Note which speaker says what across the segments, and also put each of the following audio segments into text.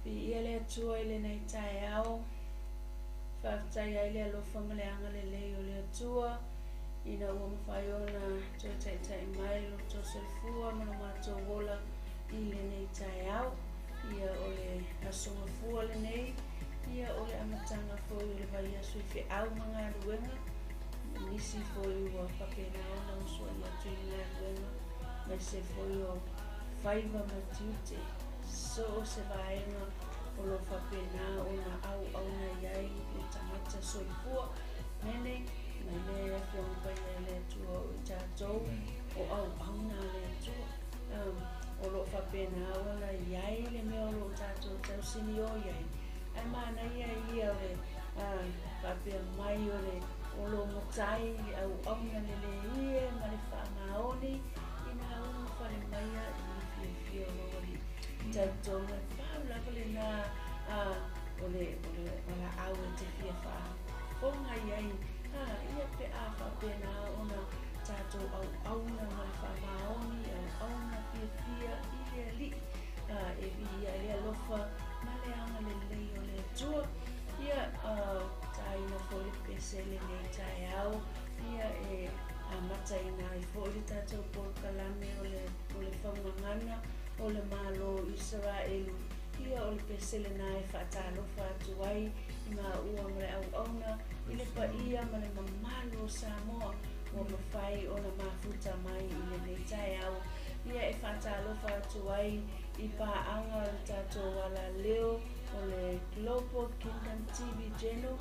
Speaker 1: Viia le Atua i lenei taeao. Faafetai ai le alofa ma le agalelei o le Atua ina ua mafai ona toe taitai mai lo outou soifua ma lo matou ola i lenei taeao. Ia o le aso Gafua lenei, ia o le amataga foi o le vaiaso i feau ma galuega. Nisi foi ua faapena ona usuai atu i galuega, aemaise foi o faiva ma tiute, so o se vaega o lo o faapena ona auauna i ai le tagata soifua. Mene, mai le Afioga Paia i le Atua o i tatou o auauna a le Atua. O lo o faapena ona i ai le mea o lo o tatou tausinio i ai. Ae manaia ia o le faapea mai o le o lo matai le auauna lelei e ma le faamaoni ina ulufale maia i le fiafia o lou Alii. Talitonu e pau lava lena o le valaau e te fia faafofoga i ai, ia pe a faapena ona tatou auauna ma le faamaoni, auauna fiafia i le Alii, e viia ai le alofa ma le agalelei o le Atua. Ia, taina foi le pese lenei taeao, ia e amataina ai foi le tatou polokalame o le faugagana o le Malo o Isaraelu. Ia o le pese lena e faatalofa atu ai i maua ma le auauna i le paia ma le mamalu o Samoa ua mafai ona mafuta mai i lenei taeao. Ia e faatalofa atu ai i paaga o le tatou alaleo o le Global Kingdom TV Channel.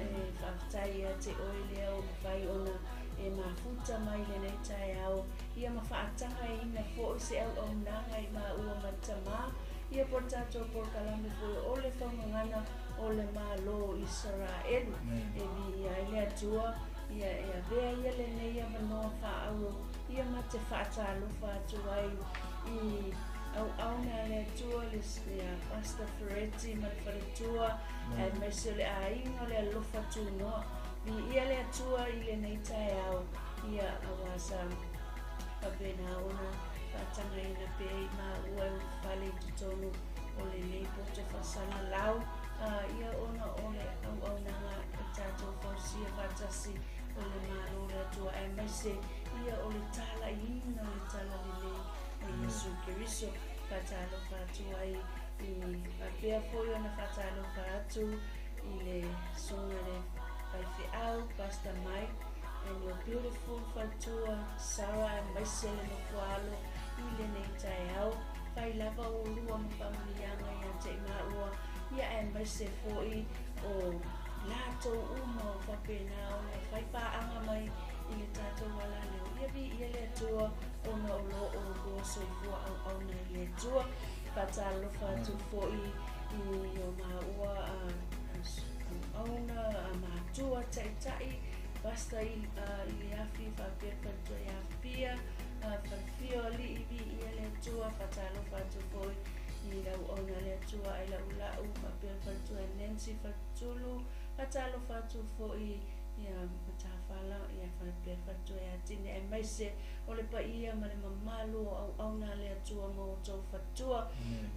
Speaker 1: E faafetai ia te oe lea ua mafai ona e mafuta mai lenei taeao, ia ma faatagaina foi se auaunaga i maua ma le tamā, ia po le tatou polokalame foi o le faugagana o le Malo o Isaraelu. E viia ai le Atua, ia e avea ia lenei avanoa faaauau, ia ma te faatalofa atu ai i auauna a le Atua, le Pastor Ferretti ma le faletua, aemaise o le aiga o le alofa tunoa. Viia le Atua i lenei taeao, ia auā sa faapena ona faatagaina pea i maua e ulufale i totonu o lenei poto faasalalau, ia ona o le auaunaga e tatou fausia faatasi o le Malo o le Atua, aemaise ia o le talaiina o le talalelei o Iesu Keriso. Faatalofa atu ai i faapea foi ona faatalofa atu i le susuga le faifeau Pastor Mike and your beautiful faletua Sarah, aemaise le nofoalo i lenei taeao. Fai lava olua ma faamanuiaga ia te i maua, ia aemaise foi o latou uma o faapena ona fai paaga mai i le tatou alaleo. Ia viia le Atua ona o lo olua soifua auauna i le Atua. Faatalofa atu foi i o maua auauna matua taitai Pastor i le afi faapea faletua ia Apia, falefia o alii, viia le Atua. Faatalofa atu foi i lau auauna le Atua ai lau lau faapea faletua Nancy Faletulu. Faatalofa atu foi ia Matafala, ia faapea faletua ia Tine, aemaise o le paia ma le mamalu o auauna le Atua ma outou faletua.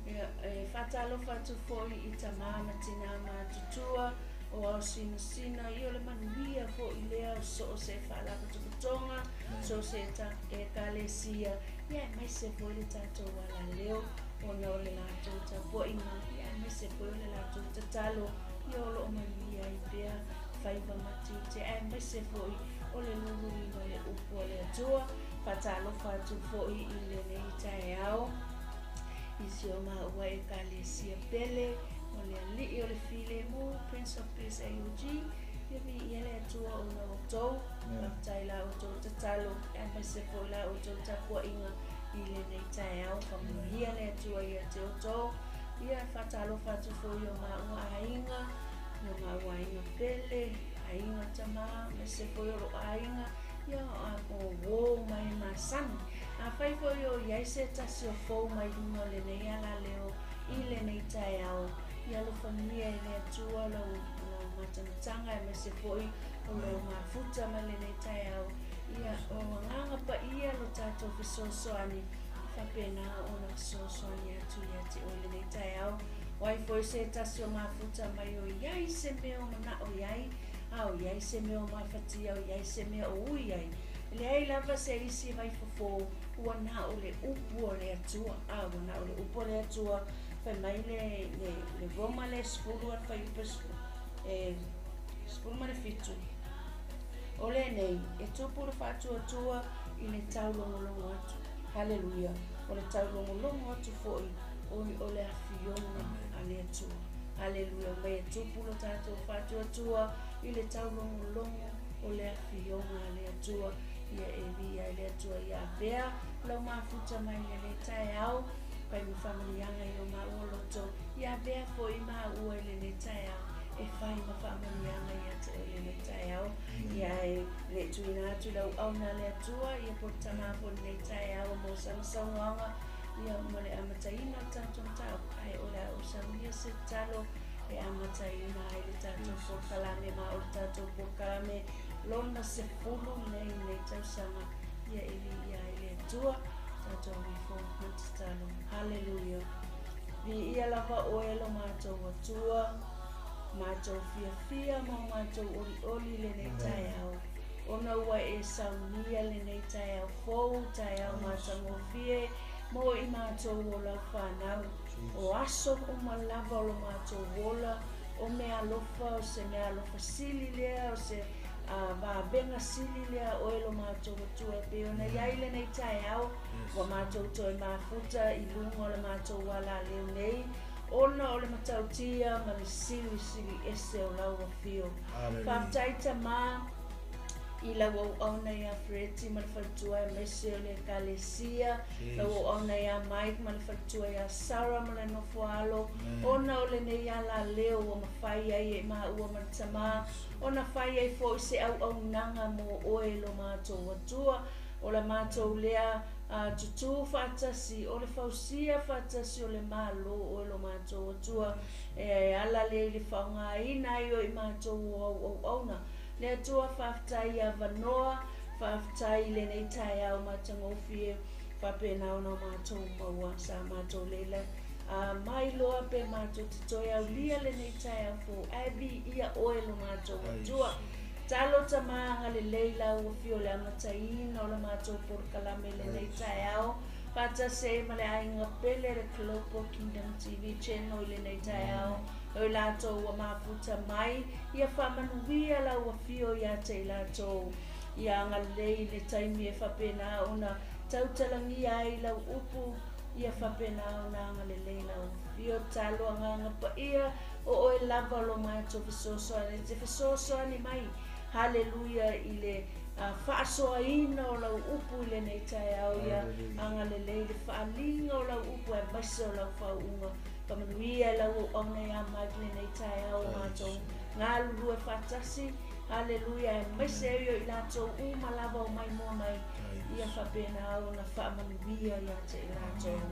Speaker 1: Ia, e faatalofa atu foi i tamā ma tinā matutua o ao sinasina, ia o le manuia foi lea o so o se faalapotopotoga, so o se ekalesia, ia aemaise foi le tatou alaleo ona o le latou tapuaiga, ia aemaise foi o le latou tatalo, ia o loo manuia ai pea faiva ma tiute, aemaise foi o le luluina o le upu a le Atua. Faatalofa atu foi i lenei taeao i si o maua ekalesia pele o le Alii o le Filemu, Prince of Peace AUG. Ia viia le Atua ona o outou. Faafetai la outou tatalo, aemaise foi la outou tapuaiga i lenei taeao. Faamanuia le Atua ia te outou. Ia faatalofa atu foi i o maua aiga, i o maua aiga pele, aiga tamā, aemaise foi o lou aiga, ia o uō mai masani. Afai foi o i ai se tasi o fou mai luga o lenei alaleo i lenei taeao, ia alofagia e le Atua lau matamataga, aemaise foi o lou mafuta mai lenei taeao. Ia o agaga paia lo tatou fesoasoani Faapena ona fesoasoani atu ia te oe i lenei taeao. O ai foi se tasi o mafuta mai o i ai se mea o manao i ai, a o i ai se mea o mafatia, o i ai se mea o ui ai. E leai lava se isi vaifofo, ua na o le upu o le Atua. A ua na o le upu o le Atua. Fai mai le, le, le Roma le 10 a le fuaiupu e 17. O lenei, e tupu le faatuatua i le taulogologo atu. Haleluia! O le taulogologo atu foi oi o le afioga a le Atua. Haleluia! Mai e tupu lo tatou faatuatua i le taulogologo o le afioga a le Atua. Ia e viia ai le Atua ia avea lau mafuta mai lenei taeao, fai ma faamanuiaga i o maua loto, ia avea foi maua i lenei taeao e fai ma faamanuiaga ia te oe i lenei taeao. Ia e le tuuina atu i lau auauna a le Atua, ia po le tama foi i lenei taeao mo sana saunoaga, ia ma le amataina o le tatou mataupu, ae o le a ou saunia se tatalo e amataina ai le tatou polokalame, ma o le tatou polokalame lona 10 lenei i lenei tausaga, ia e viia ai le Atua. Tatou ifo ma tatalo. Haleluia. Viia lava oe lo matou Atua, matou fiafia ma o matou olioli i lenei taeao, ona ua e saunia lenei taeao fou, taeao matagofie mo i matou o lau fanau. O aso uma lava o lo matou ola, o mea alofa, o se mea alofa sili lea, o se vavega sili lea oe lo matou Atua e pei ona i ai lenei taeao, ua matou toe mafuta i luga o le matou alaleo nei, ona o le matautia ma le silisili ese o lau afio. Faafetai Tamā i lau auauna iā Freti ma le faletua aemaise o le Ekalesia, lau auauna iā Mike ma le faletua iā Sarah ma le nofo alo, ona o lenei alaleo ua mafai ai e maua ma le Tamā ona fai ai foi se auaunaga mo oe lo matou Atua. O la matou lea tutū faatasi, o le fausia faatasi o le Malo oe lo matou Atua, e ala lea i le faaaogaina ai o i matou o au auauna. Le Atua, faafetai i avanoa, faafetai i lenei taeao matagofie, faapena ona o matou maua sa matou leila mai loa pe matou te toe aulia lenei taeao fou, ae viia oe lo matou Atua. Talo Tamā agalelei lau afio le amataina o la matou polokalame i lenei taeao, faatasi ai ma le aiga pele le Global Kingdom TV Channel i lenei taeao, o i latou ua mafuta mai, ia faamanuia lau afio ia te i latou, ia agalelei i le taimi e faapena ona tautalagia ai lau upu, ia faapena ona agalelei lau afio. Talo agaga paia, o oe lava lo matou fesoasoani, e te fesoasoani mai, haleluia, i le faasoaina o lau upu i lenei taeao, ia agalelei le faaliga o lau upu aemaise o lau faauuga. Faamanuia i lau auauna ia Mike lenei taeao, o matou galulue faatasi, haleluia, aemaise ai o i latou uma lava o maimoa mai, ia faapena ona faamanuia ia te i latou.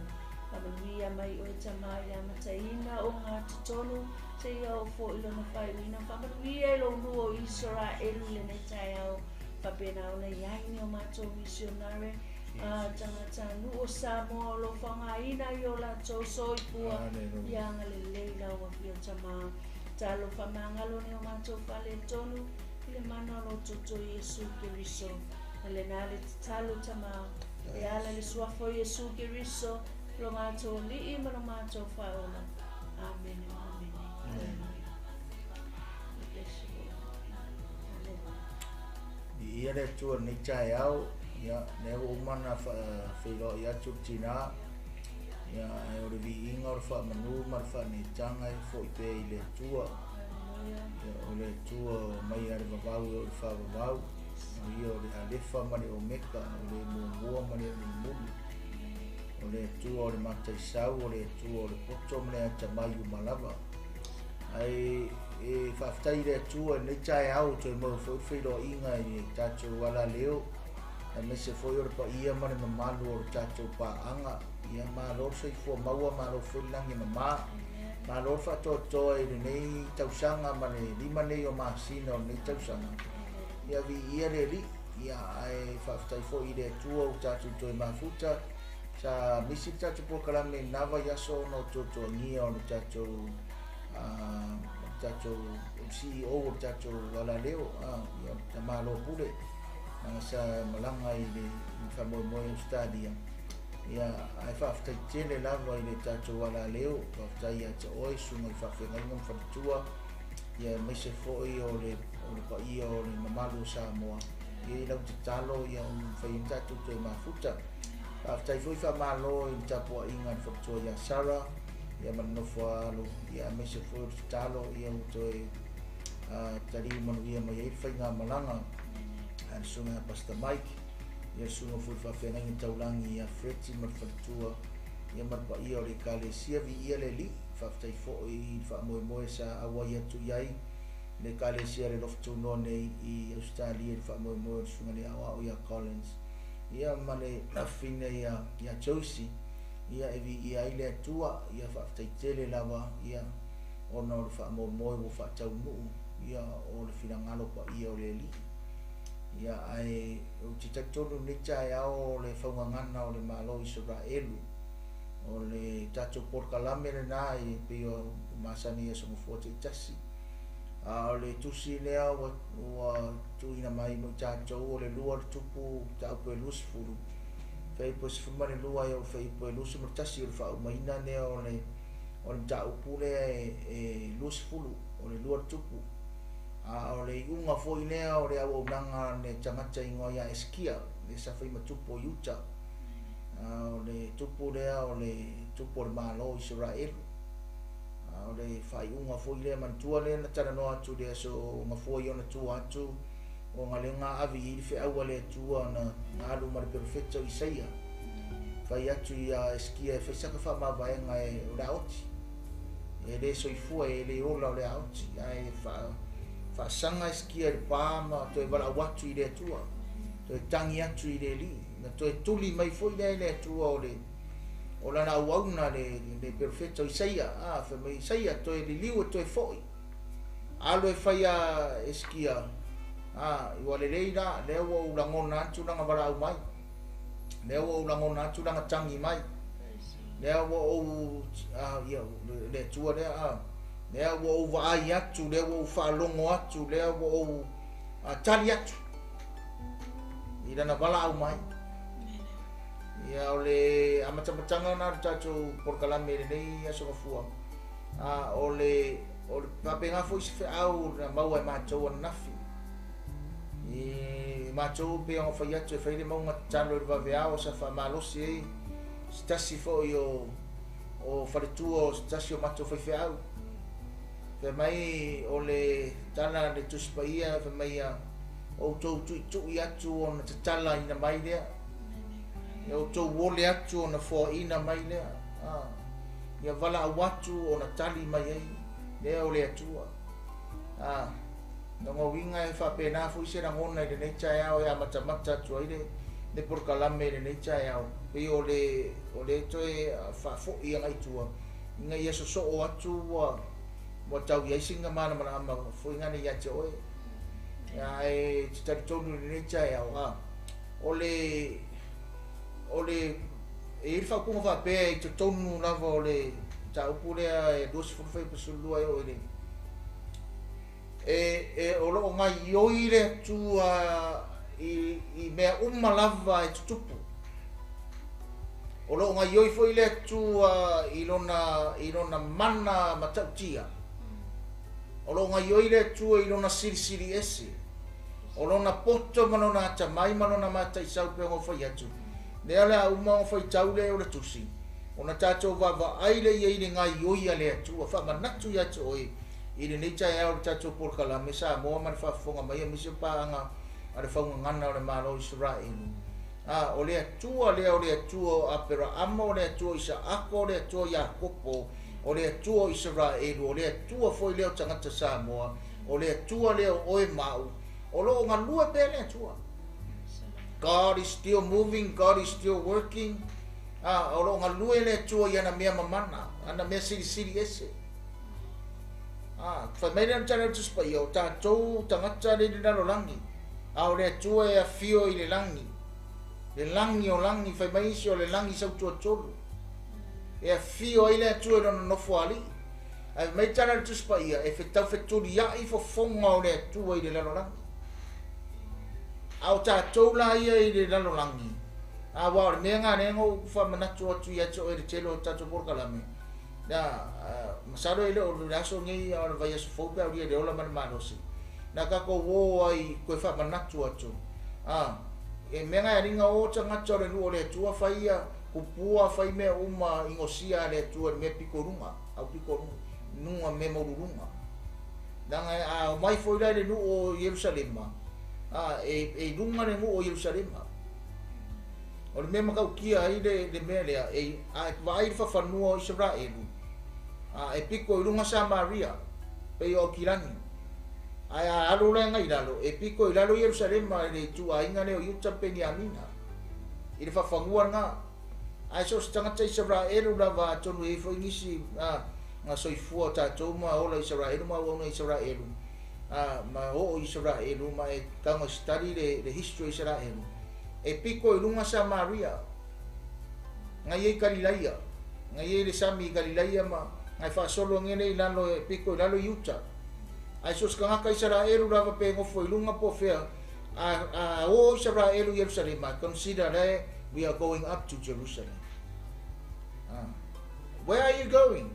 Speaker 1: Faamanuia mai oe Tamā i le amataina o ngā totonu, seia oo foi lona faaiuina. Faamanuia i lou nuu o Isaraelu i lenei taeao, faapena ona i ai ni o matou misionare, tagata nuu o Samoa o lo o faaaogaina i o latou soifua, ia agalelei lau afio Tamā. Talofa magalo ni o matou faaletonu i le mana o lo toto Iesu Keriso. A lena le tatalo Tamā, e ala i le suafa o Iesu Keriso, lo matou Alii ma lo matou Faaola. Amene ma amene. Hallelujah. God bless you all. Hallelujah.
Speaker 2: Viia le Atua i lenei taeao, ia, lea ua uma ona faafeiloai atu le tinā, ia, ae o le viiga o le faamanu ma le faaneetaga e foi pea i le Atua.
Speaker 1: Hallelujah.
Speaker 2: Ia, o le Atua o mai lava i le vavau e oo i le faavavau, o ia o le Alefa ma le Omeka, o le muamua ma le mulimuli. O le Atua o le mataisau, o le Atua o le poto ma le atamai uma lava. Ae e faafetai i le Atua i lenei taeao toe maua foi le feiloaiga i le tatou alaleo, aemaise foi o le paia ma le mamalu o le tatou paaga. Ia malo le soifua maua, malo foi le lagi e mama. Malo le faatoatoa i lenei tausaga ma le 5 nei o masina o lenei tausaga. Ia viia le Alii. Ia ae faafetai foi i le Atua ua tatou toe mafuta. Sa misi le tatou polokalame i lena vaiaso ona o tuatuagia o le tatou tatou CEO o le tatou alaleo, ia Tamalo Pule, leaga sa malaga i le faamoemoe i Ausetalia. Ia, ae faafetai tele lava i le tatou alaleo, faafetai ia te oe, susuga i faafeagaiga ma faletua, ia aemaise foi o le paia o le mamalu o Samoa. Ia i lau tatalo ia mafai ai ona tatou toe mafuta. Faafetai foi faamalo i le tapuaiga a le faletua ia Sarah, ia ma le nofo a alo, ia aemaise foi o le tatalo ia ua toe taliu manuia mai ai le faigamalaga a le susuga ia Pastor Mike, ia le susuga foi i le faafeagaiga taulagi ia Freti ma le faletua, ia ma le paia o le Ekalesia, viia le Alii. Faafetai foi i le faamoemoe sa auai atu i ai le Ekalesia le Lofu Tunoa nei i Ausetalia i le faamoemoe o le susuga i le Aoao ia Collins, ia ma le afafine ia Josie, ia e viia ai le Atua. Ia faafetai tele lava ia ona o le faamoemoe ua faataunuu ia o le finagalo paia o le Alii. Ia ae ou te talitonu lenei taeao o le faugagana o le Malo o Isaraelu, o le tatou polokalame lena e pei o masani i aso Gafua taitasi. A o le tusi lea ua tuuina mai mo i tatou o le 2 o le tupu mataupu e 20, fuaiupu e 12 e oo i le fuaiupu e 21, o le faaumaina lea o le mataupu lea e 20 o le 2 o le tupu. A o le iuga foi lea o le auaunaga a le tagata igoa ia Eskia, le sa fai ma tupu o Iuta. O le tupu lea o le tupu o le Malo o Isaraelu. O le faaiuga foi lea manatua lea na talanoa atu i le aso Gafua i ona tua atu o galega ave i ai le feau a le Atua na alu ma le perofeta o Isaia, fai atu ia Eskia e fai saka faamavaega e o le aoti, e le soifua e le ola o le aoti, ae faasaga Eskia i le pa ma toe valaau atu i le Atua, toe tagi atu i le Alii, na toe tuli mai foi lea i le Atua o le o lana auauna le perofeta o Isaia, fai mai Isaia toe liliu e toe foi, alo e fai a Eskia, ua lelei la, lea ua ou lagona atu lana valaau mai, lea ua ou lagona atu lana tagi mai, lea ua ou ia le Atua lea, lea ua ou vaai atu, lea ua ou faalogo atu, lea ua ou tali atu i lana valaau mai. Ia o le amatamataga na o le tatou polokalame i lenei aso Gafua, o le faapena foi se feau na maua e matou ananafi. I matou pei ona fai atu e fai le mauga tatalo i le vaveao sa faamalosi ai se tasi foi o faletua o se tasi o matou faifeau. Fai mai o le tala le Tusi Paia, fai mai ia outou tuitui atu ona tatalaina mai lea, ia outou ole atu ona foaina mai lea, ia valaau atu ona tali mai ai lea o le Atua. Lona uiga e faapena foi se lagona i lenei taeao e amatamata atu ai le polokalame i lenei taeao, pei o le toe faafoi agai tua ina ia sosoo atu ua tau i ai sina malamalama foi ngana ia te oe. Ae te talitonu i lenei taeao, o le e i le faaupuga faapea i totonu lava o le mataupu lea e 20 e oo i le e o loo gaioi le Atua i mea uma lava e tutupu. O loo gaioi foi le Atua i lona mana matautia. O loo gaioi le Atua i lona silisili ese. O lona poto ma lona atamai ma lona mataisau pe ona fai atu. Lea le a uma ona faitau lea o le tusi. Ona tatou vaavaai le ia i le gaioi a le Atua. Faamanatu ia te oe i lenei taeao o le tatou polokalame Samoa ma le faafofoga mai aemaise paaga a le faugagana o le Malo o Isaraelu. O le Atua lea o le Atua o Aperaamo, o le Atua o Isaako, o le Atua o Iakopo, o le Atua o Isaraelu, o le Atua foi lea o tagata Samoa, o le Atua lea o oe ma au, o loo galue pea le Atua. God is still moving, God is still working. O loo galue le Atua i ana mea mamana, ana mea silisili ese. Fai mai le tala o le Tusi Paia, o tatou tagata le i le lalolagi, a o le Atua e afio i le lagi. Le lagi o lagi, fai mai isi o le lagi sautuatolu. E afio ai le Atua i lona nofoalii. Ae fai mai tala a le Tusi Paia, e fetau fetuliai fofoga o le Atua i le lalolagi. A o tatou la ia i le lalolagi, aua o le mea lena lea na ou faamanatu atu ia te oe i le tele o tatou polokalame, na, masalo e le o le aso nei a o le vaiaso fou pe a ulia i le ola ma le malosi, na tatou o ai toe faamanatu atu, a, e mea na e aliga o tagata o le nuu o le Atua fai ia kupua, fai mea uma i gosia a le Atua i le mea pito i luga, au pito luga, mea maualuluga. Leaga a omai foi la i le nuu o Ierusalema, a, e, e i luga le nuu o Ierusalema. O le mea matautia ai le, le mea lea, e, a e vaai i le fafanua o Isaraelu, a, e pito i luga Samaria, pei o Aukilani. Ae a alu la i lalo, e pito i lalo Ierusalema i le ituaiga lea o Iuta ma Peniamina, i le fafanua lena. Ae so o se tagata Isaraelu lava, atonu e i ai foi nisi, a, na soifua o tatou ma ola Isaraelu ma auauna Isaraelu, a, ma oo i Isaraelu, ma e tago e study le, le history o Isaraelu, e pito i luga Samaria, na i ai Kalilaia, na i ai le sami i Kalilaia ma na e faasolo ane lea i lalo e pito i lalo Iuta. Ae so o se tagata Isaraelu lava pe nofo i luga po o fea, a, a o Isaraelu i Ierusalema, consider that we are going up to Jerusalem. Ah. Where are you going?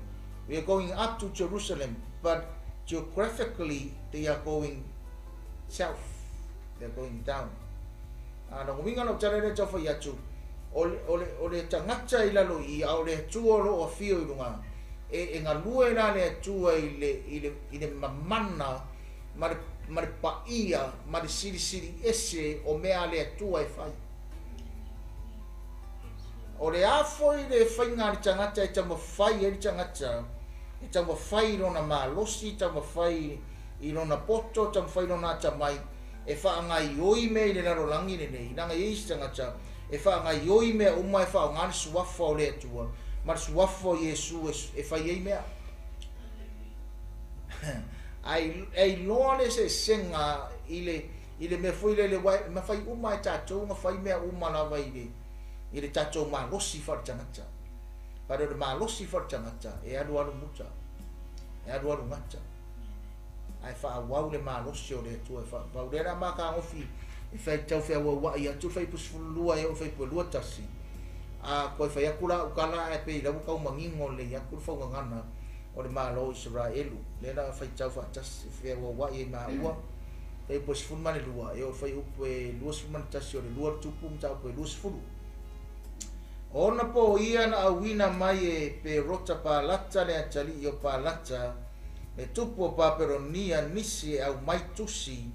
Speaker 2: We are going up to Jerusalem, but geographically they are going south. They are going down. A lona uiga lau tala lea e tau fai atu, o le, o le, o le tagata i lalo i i, a o le Atua o lo o afio i luga, e, e galue la le Atua i le, i le, i le mamana ma le, ma le paia ma le silisili ese o mea a le Atua e fai. O le a foi le faiga a le tagata e taumafai ai le tagata, e taumafai i lona malosi, taumafai i lona poto, taumafai i lona atamai, e faagaioi mea i le lalolagi lenei, leaga e i ai isi tagata e faagaioi mea uma e faaaoga le suafa o le Atua ma le suafa o Iesu e fai ai mea. Ae e iloa le eseesega i le, i le mea foi lele, aua e mafai uma e tatou ona fai mea uma lava i le, i le tatou malosi faaletagata. But o le malosi faaletagata e alualu muta, e alualu gata. Ae faaauau le malosi o le Atua e faaauau. Lea la matagofi e fai tau feauauai atu le fuaiupu 12 e oo i le fuaiupu 21. A toe fai atu la au tala ae pei la ua tau manino lelei atu le faugagana o le Malo o Isaraelu. Lea la faitau faatasi feauauai ai maua fuaiupu 12 e oo i le fuaiupu 21 o le lua tupu mataupu e 20. Ona po ia na auina mai e Perota Palata le atalii o Palata, le tupu o Papelonia nisi e aumai tusi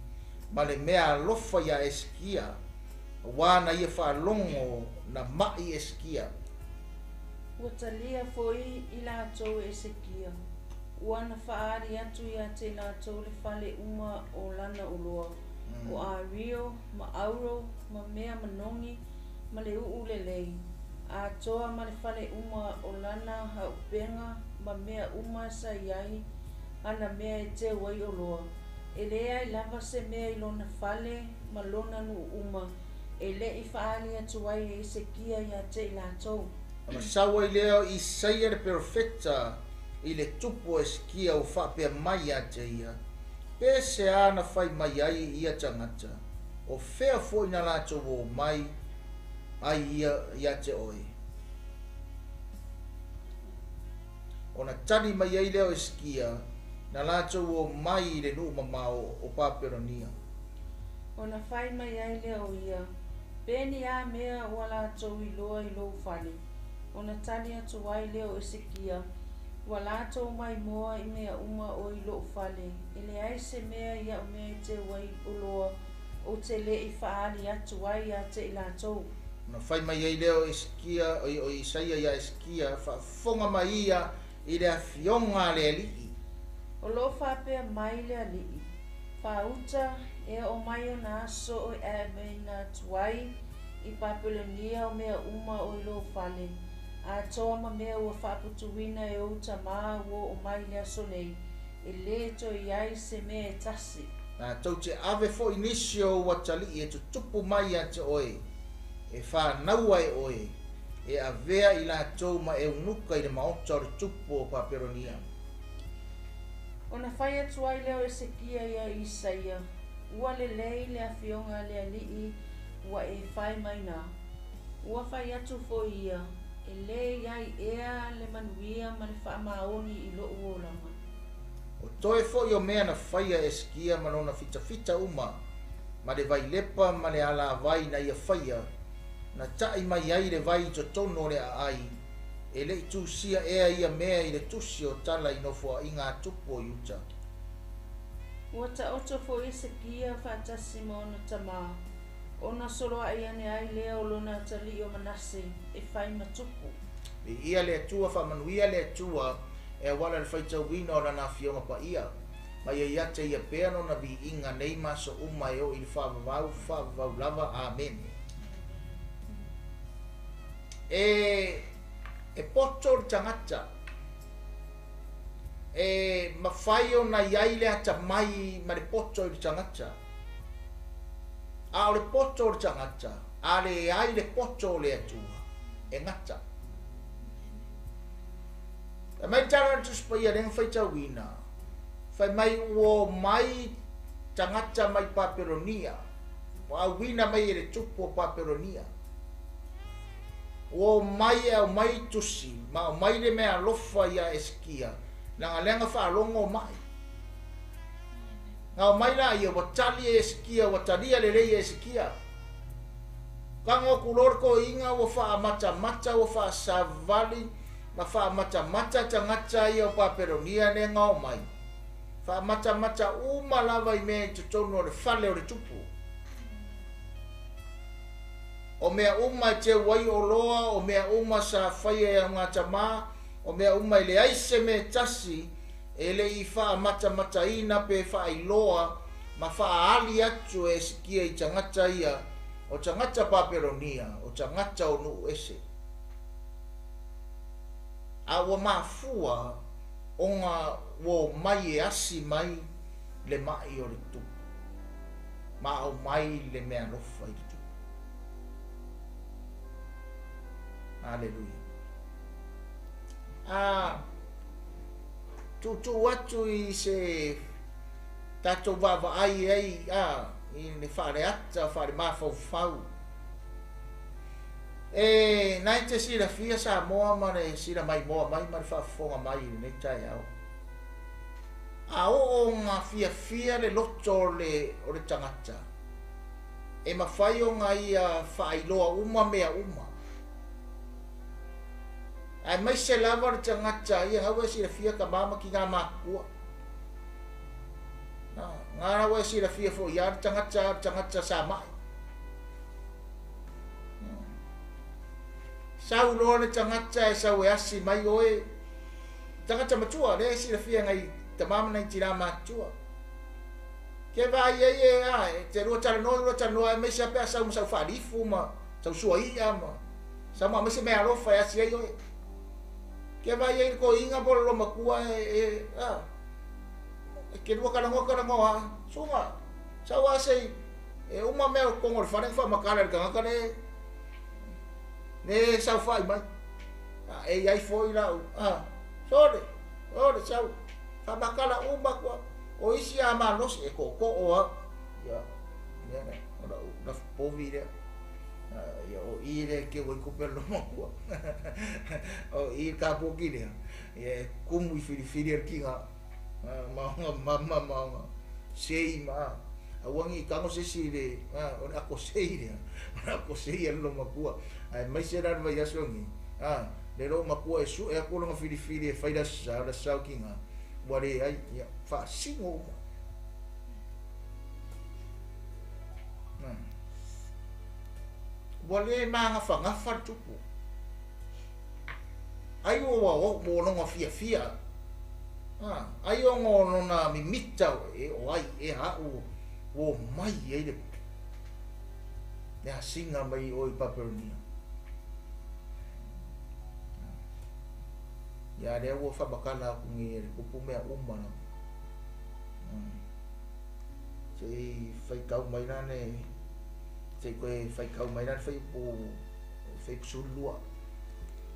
Speaker 2: ma le mea alofa iā Esekia, auā na ia faalogo na maʻi Esekia.
Speaker 1: Ua talia foi i latou e Esekia, ua na faaali atu ia te i latou le fale uma o lana oloa, o ario, ma auro, ma mea manogi, ma le uʻu lelei, atoa ma le fale uma o lana aupega ma mea uma sa i ai ana mea e teu ai oloa. E leai lava se mea i lona fale ma lona nuu uma e le i faaali atu ai e Esekia ia te i latou.
Speaker 2: Ona sau ai lea o Isaia le perofeta i le tupu o Esekia ua faapea mai ia te ia, Pe se a na fai mai ai ia tagata, o fea foi na latou o mai ai ia ia te oe? Ona tali mai ai lea o Esekia, na latou o mai i le nuu mamao o Papelonia.
Speaker 1: Ona fai mai ai lea o ia, Peni a mea ua latou iloa i lou fale? Ona tali atu ai lea o Esekia, Ua latou maimoa i mea uma o i lou fale, e leai se mea i au mea e teu ai oloa ou te le i faaali atu ai ia te i latou.
Speaker 2: Ona fai mai ai lea o Esekia, o Isaia iā Esekia, Faafofoga mai ia i le afioga a le Alii.
Speaker 1: O lo o faapea mai le Alii, Faauta e oo mai ona aso e aemaina atu ai i Papelonia o mea uma o i lou fale, atoa ma mea ua faaputuina e ou tamā ua oo mai i le aso nei, e lē toe i ai se mea e tasi.
Speaker 2: Na tou te ave foi nisi o ou atalii e tutupu mai ia te oe, e fanaua e oe, e avea i latou ma eunuka i le maota o le tupu o Papelonia.
Speaker 1: Ona fai atu ai lea o Esekia ia Isaia, Ua lelei le afioga a le Alii ua e fai mai na. Ua fai atu foi ia, E lē i ai ea le manuia ma le faamaoni i loʻu olaga.
Speaker 2: O toe foi o mea na faia e Esekia ma lona fitafita uma, ma le vailepa ma le alavai na ia faia, na taʻi mai ai le vai i totonu o le aai, e le i tusia ea ia mea i le tusi o tala i nofoaiga a tupu o Iuta.
Speaker 1: Ua taoto foi Esekia faatasi ma ona tamā, ona soloaʻi ane ai lea o lona atalii o Manase e fai ma tupu.
Speaker 2: Viia le Atua, faamanuia le Atua e auala i le faitauina o Lana Afioga Paia. Ma ia ia te Ia pea Lona viiga nei ma aso uma e oo i le faavavau, faavavau lava. Amene. E, e poto le tagata, e mafai ona i ai le atamai ma le poto i le tagata. A o le poto o le tagata, a leai le poto o le Atua, e gata. Fai mai le tala a le Tusi Paia lea na faitauina, fai mai ua omai tagata mai Papelonia, ua auina mai e le tupu o Papelonia. Ua omai e aumai tusi ma aumai le meaalofa ia Esekia, leaga lea na faalogo o maʻi. Na omai laia, ua tali e Esekia, ua talia lelei e Esekia. Tago atu loa le toeaina ua faamatamata, ua faasavali ma faamatamata tagata ia o Papelonia lea na omai. Faamatamata uma lava i mea i totonu o le fale o le tupu. O mea uma e teu ai oloa, o mea uma sa faia e augatama, o mea uma e leai se mea e tasi e le i faamatamataina pe faailoa ma faaali atu e Esekia i tagata ia, o tagata Papelonia, o tagata o nuu ese. A ua mafua ona ua omai e asi mai le maʻi o le tupu, ma aumai le meaalofa i le tupu. Aleluia. A tuutuu atu i se tatou vaavaai ai a i le faaleata faalemafaufau. E na e te silafia Samoa ma le sila maimoa mai ma le faafofoga mai i lenei taeao. A oo ona fiafia le loto o le, o le tagata, e mafai ona ia faailoa uma mea uma. Aemaise lava le tagata ia na ua e silafia tama ma tina matutua. Na, na ua e silafia foi ia le tagata, le tagata sa mai. Sau loa le tagata e sau e asi mai oe. Tagata matua, lea e silafia ngai tama ma nai tina matutua. Ke vaai ai e a, e te lua talanoa, lua talanoa, aemaise lava pe a sau ma sau faalifu ma sau suaia ma sau ma aumai se meaalofa e asi ai oe. Ke vaai ai i le toeaina po o le loomatua e, e, a, e te lua talanoa talanoa lava, suga, sau lava se i, e uma mea o totonu o le fale na faamatala e le tagata le, le saofai mai. A, e i ai foi lau, a, sole, sole, sau, faamatala uma atu lava. O isi a malosi, e tootoo lava. Ia, lea lea, o lau lafupovi lea. Ia, o i lea e keu ai tupe a le loomatua. O i le kapoki lea, ia e kumu i filifili a le tina, ma ona mama ma ona sei ma a. Aua ne i tago se isi i le, a, o le ato sei lea, o le ato sei a le loomatua. Aemaise la le vaiaso lenei, a, le loomatua e sue atu lona filifili e fai le Aso Sa, o le Aso Sa o tina, ua leai, ia, faasino uma. Ua le magafagafa le tupu. Ai ua ua lona fiafia. Ai ona o lona mimita e o ai ea aʻu ua omai ai le le asiga mai o i Papelonia. Ia lea ua faamatala atu nei e le tupu mea uma lava. Se i faitau mai la le Se i toe faitau mai la le fuaiupu fuaiupu 12.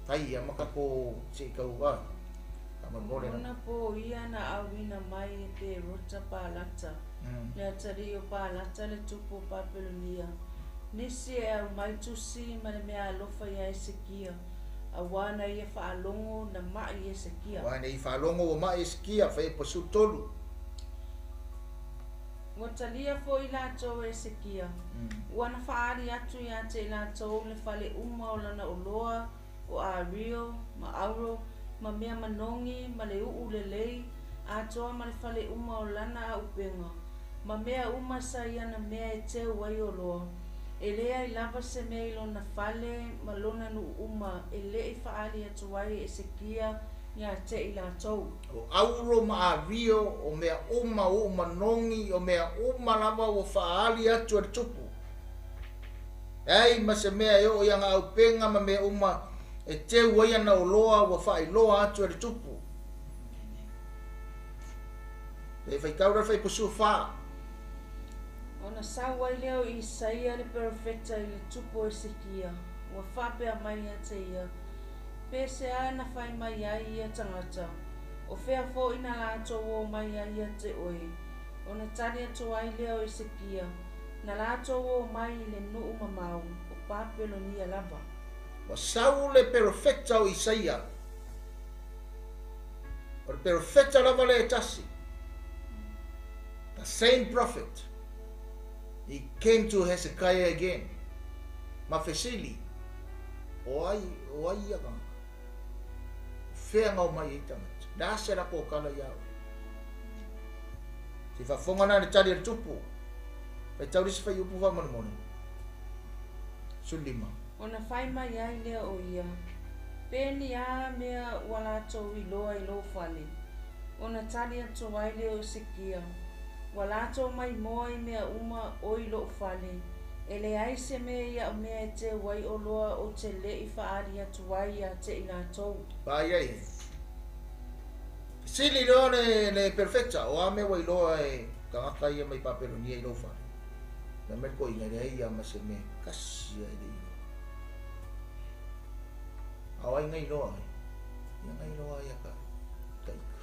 Speaker 2: Tai ia ma tatou se i tau a faamolemole
Speaker 1: la. Ona po ia na auina mai e Perota Palata, le atalii o Palata le tupu o Papelonia, nisi e aumai tusi ma le meaalofa iā Esekia, auā na ia faalogo na maʻi Esekia.
Speaker 2: Auā na ia faalogo ua maʻi Esekia, fuaiupu 13.
Speaker 1: Ua talia foi latou e Esekia, ua na faaali atu ia te i latou le fale uma o lana oloa, o ario, ma auro, ma mea manogi, ma le uʻu lelei, atoa ma le fale uma o lana aupega, ma mea uma sa i ana mea e teu ai oloa. E leai lava se mea i lona fale ma lona nuu uma e leʻi faaali atu ai e Esekia ia te i latou.
Speaker 2: O auro ma ario, o mea uma uʻu manogi, o mea uma lava ua faaali atu e le tupu. Leai ma se mea e oo i ana aupega ma mea uma e teu ai ana oloa ua faailoa atu e le tupu. E faitau la le fuaiupu 14.
Speaker 1: Ona sau ai lea o Isaia le perofeta i le tupu o Esekia, ua faapea mai ia te ia, Pe se a na fai mai ai ia tagata, o fea foi na latou o mai ai ia te oe? Ona tali atu ai lea o Esekia, Na latou o mai i le nuu mamao, o Papelonia lava.
Speaker 2: Ua sau le perofeta o Isaia. O le perofeta lava lea e tasi. The same prophet. He came to Hezekiah again. Ma fesili, o ai, o ai ia tagata? O fea na omai ai tagata? Le a se latou tala ia oe? Se i faafofoga la le tali a le tupu. Faitau le isi fuaiupu faamolemole. 15.
Speaker 1: Ona fai mai ai lea o ia, Pe ni a mea ua latou iloa i lou fale? Ona tali atu ai lea o Esekia, Ua latou maimoa i mea uma o i loʻu fale, e leai se mea i aʻu mea e teu ai oloa ou te leʻi faaali atu ai ia te i latou.
Speaker 2: Vaai ai e. Fesili loa le, le perofeta, o a mea ua iloa e tagata ia mai Papelonia i lou fale? Fai mai le toeaina, E leai lava ma se mea e tasi lava e le i iloa. A o ai na iloa ai? Ia na iloa ai a ka, ka ika.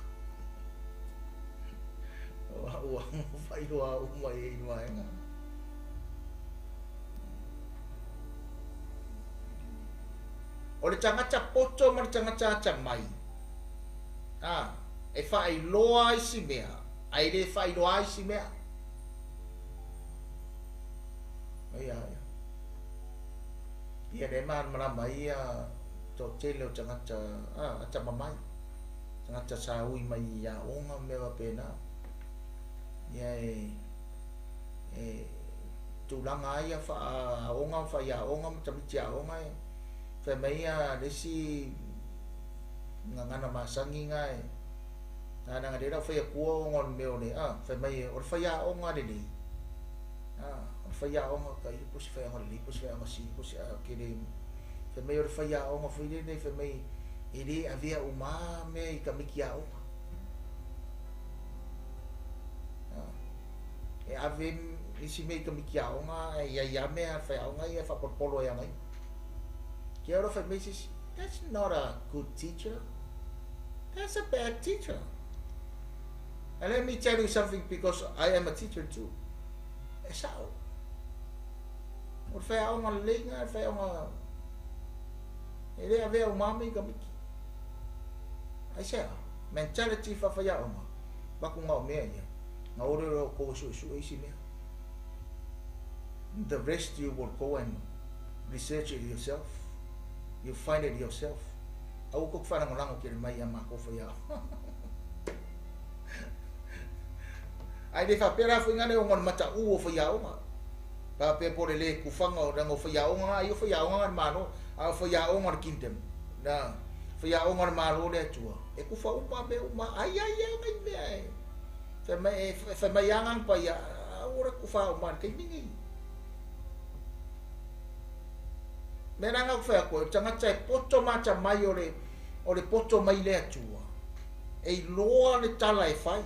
Speaker 2: O au ua faailoa uma i ai vaega. O le tagata poto ma le tagata atamai, a, e faailoa ai si mea, ae le faailoa ai si mea. Ia, ia. Ia le malamalama ai ia toatele o tagata, a, atamamai. Tagata sa ui mai i aoga ma mea faapena. Ia e, e tulaga lava ia faa-aoga ma faiaoga ma tamaiti aoga e fai mai ia le isi gagana masani na e na leaga lea la ua fai atua ona o le mea o le a fai mai o le faiaoga lelei a o le faiaoga tailo po o se faiaoga lelei po o se faiaoga sili po o se a ke le fai mai o le faiaoga foi lele fai mai e le avea uma lava mea i tamaiti aoga e ave isi mea i tamaiti aoga e i ai lava mea a le faiaoga ia e faapolopolo ai ana ia. Kia ora fai mai se isi, that's not a good teacher. That's a bad teacher. And let me tell you something because I am a teacher too. E sao. O le faiaoga lelei na, le faiaoga e le avea uma mea i tamaiti. Aisea? Mentality faafaiaoga, vaku na o mea ia. Na o lea o kou e suesue isi mea. The rest you will go and research it yourself. You find it yourself. Aua tou te faalagolago tele mai ia matou faiaoga. Ae le faapea la foi na le ona o le mataʻu o faiaoga. Faapea po o le le kufaga o leaga o faiaoga na ai o faiaoga na le Malo, a o faiaoga o le kingdom. Na faiaoga o le Malo le Atua. E kufa uma mea uma ai ai lava nai mea e fai mai e fai mai lava nai paia aua le kufa uma i le taimi nei. Mea la na ou fai atu ai, o le tagata e poto ma atamai o le o le poto mai le Atua, e iloa le tala e fai,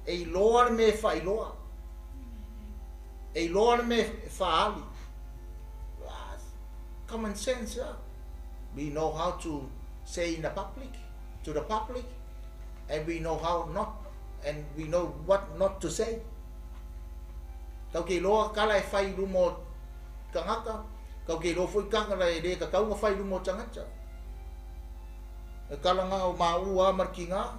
Speaker 2: e iloa le mea e faailoa. E iloa le mea e faaali. Common sense, yeah. We know how to say in the public, to the public, and we know how not, and we know what not to say. Tau ke iloa kala e fai i luma o tagata, tau ke iloa foi kala e le tatau ona fai i luma o tagata. E kala na o maua ma le tiga,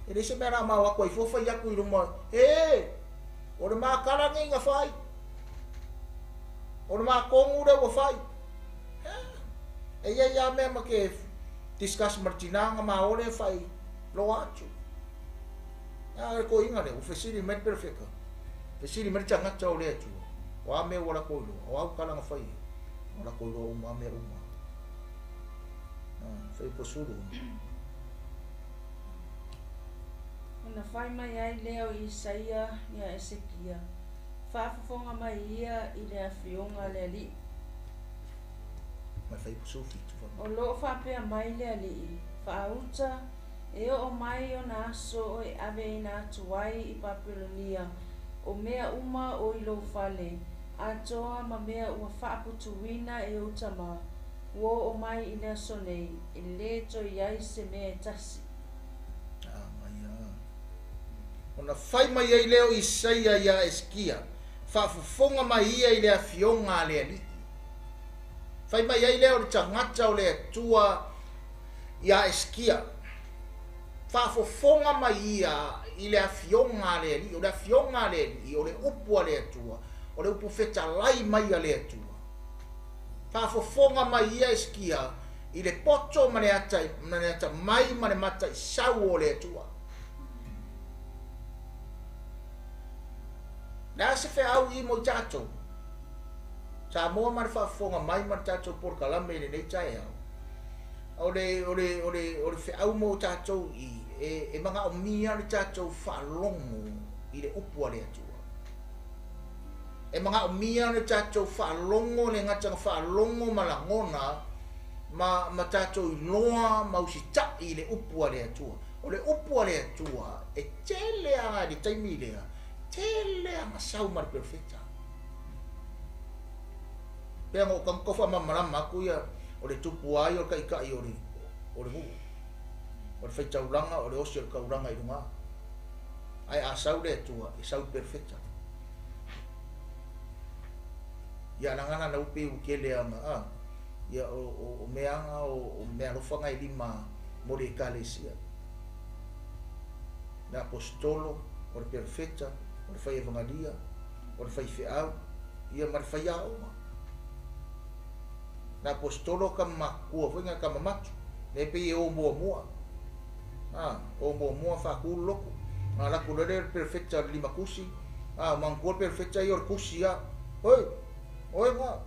Speaker 2: e le se mea la mau atu ai fua fai atu i luma, e, o le makala nei na fai, o le makonu le ua fai. E ia ia mea ma ke discuss ma le tina na ma ole fai loa atu. A e ko inga le, u fesili mai perfecta. Fesili mai tagata o le Atua. O a mea ua lakou iloa, o au kala na fai. O lakou iloa uma mea uma. Fai po sulu.
Speaker 1: Ona fai mai ai lea o Isaia ia Esekia, faafofoga mai ia i le afioga a le Alii.
Speaker 2: Mai fai po sufi tu fa.
Speaker 1: O loo faapea mai le Alii, faauta e oo mai ona aso o e aveina atu ai i Papelonia, o mea uma o i lou fale, atoa ma mea ua faaputuina e ou tama, ua oo mai i le aso nei, e lē toe i ai se mea e tasi.
Speaker 2: Ona fai mai ai lea o Isaia ia Eskia, faafofoga mai ia i le afioga a le Alii. Fai mai ai lea o le tagata o le Atua ia Eskia, faafofoga mai ia i le afioga a le Alii. O le afioga a le Alii, o le upu a le Atua, o le upu fetalai mai a le Atua. Faafofoga mai ia Eskia i le poto ma le ata, ma le ata mai ma le mata i sau o le Atua. Le a se feau i mo i tatou. Samoa ma le faafofoga mai ma le tatou polokalame i lenei taeao. O le feau mo tatou i e magaomia le tatou faalogo i le upu a le Atua. E magaomia le tatou faalogo le gata na faalogo ma lagona ma tatou iloa ma usita'i i le upu a le Atua. O le upu a le Atua e tele aga i le taimi lea, tele aga sau ma le perfecta. Pea ngo kang kofa mamalama aku ia o le tupu ai o le kaikai o le nuu. O le faitaulaga o le osi o le kaulaga i luga. Ai a sau le Atua e sau perfecta. Ia lagana na upe u kele aga a ia o meaga o mea alofaga e lima mo le ekalesia. Le apostolo, o le perfecta, o le fai evangelia, o le fai feau, ia ma le fai aoga. Le apostolo ka makua foi nga ka mamatu, le pe e o muamua. O muamua faakulu loko. Nga laku lele le perfecta le lima kusi. Mangkua le perfecta ia o le kusi a. Oi, oe nga,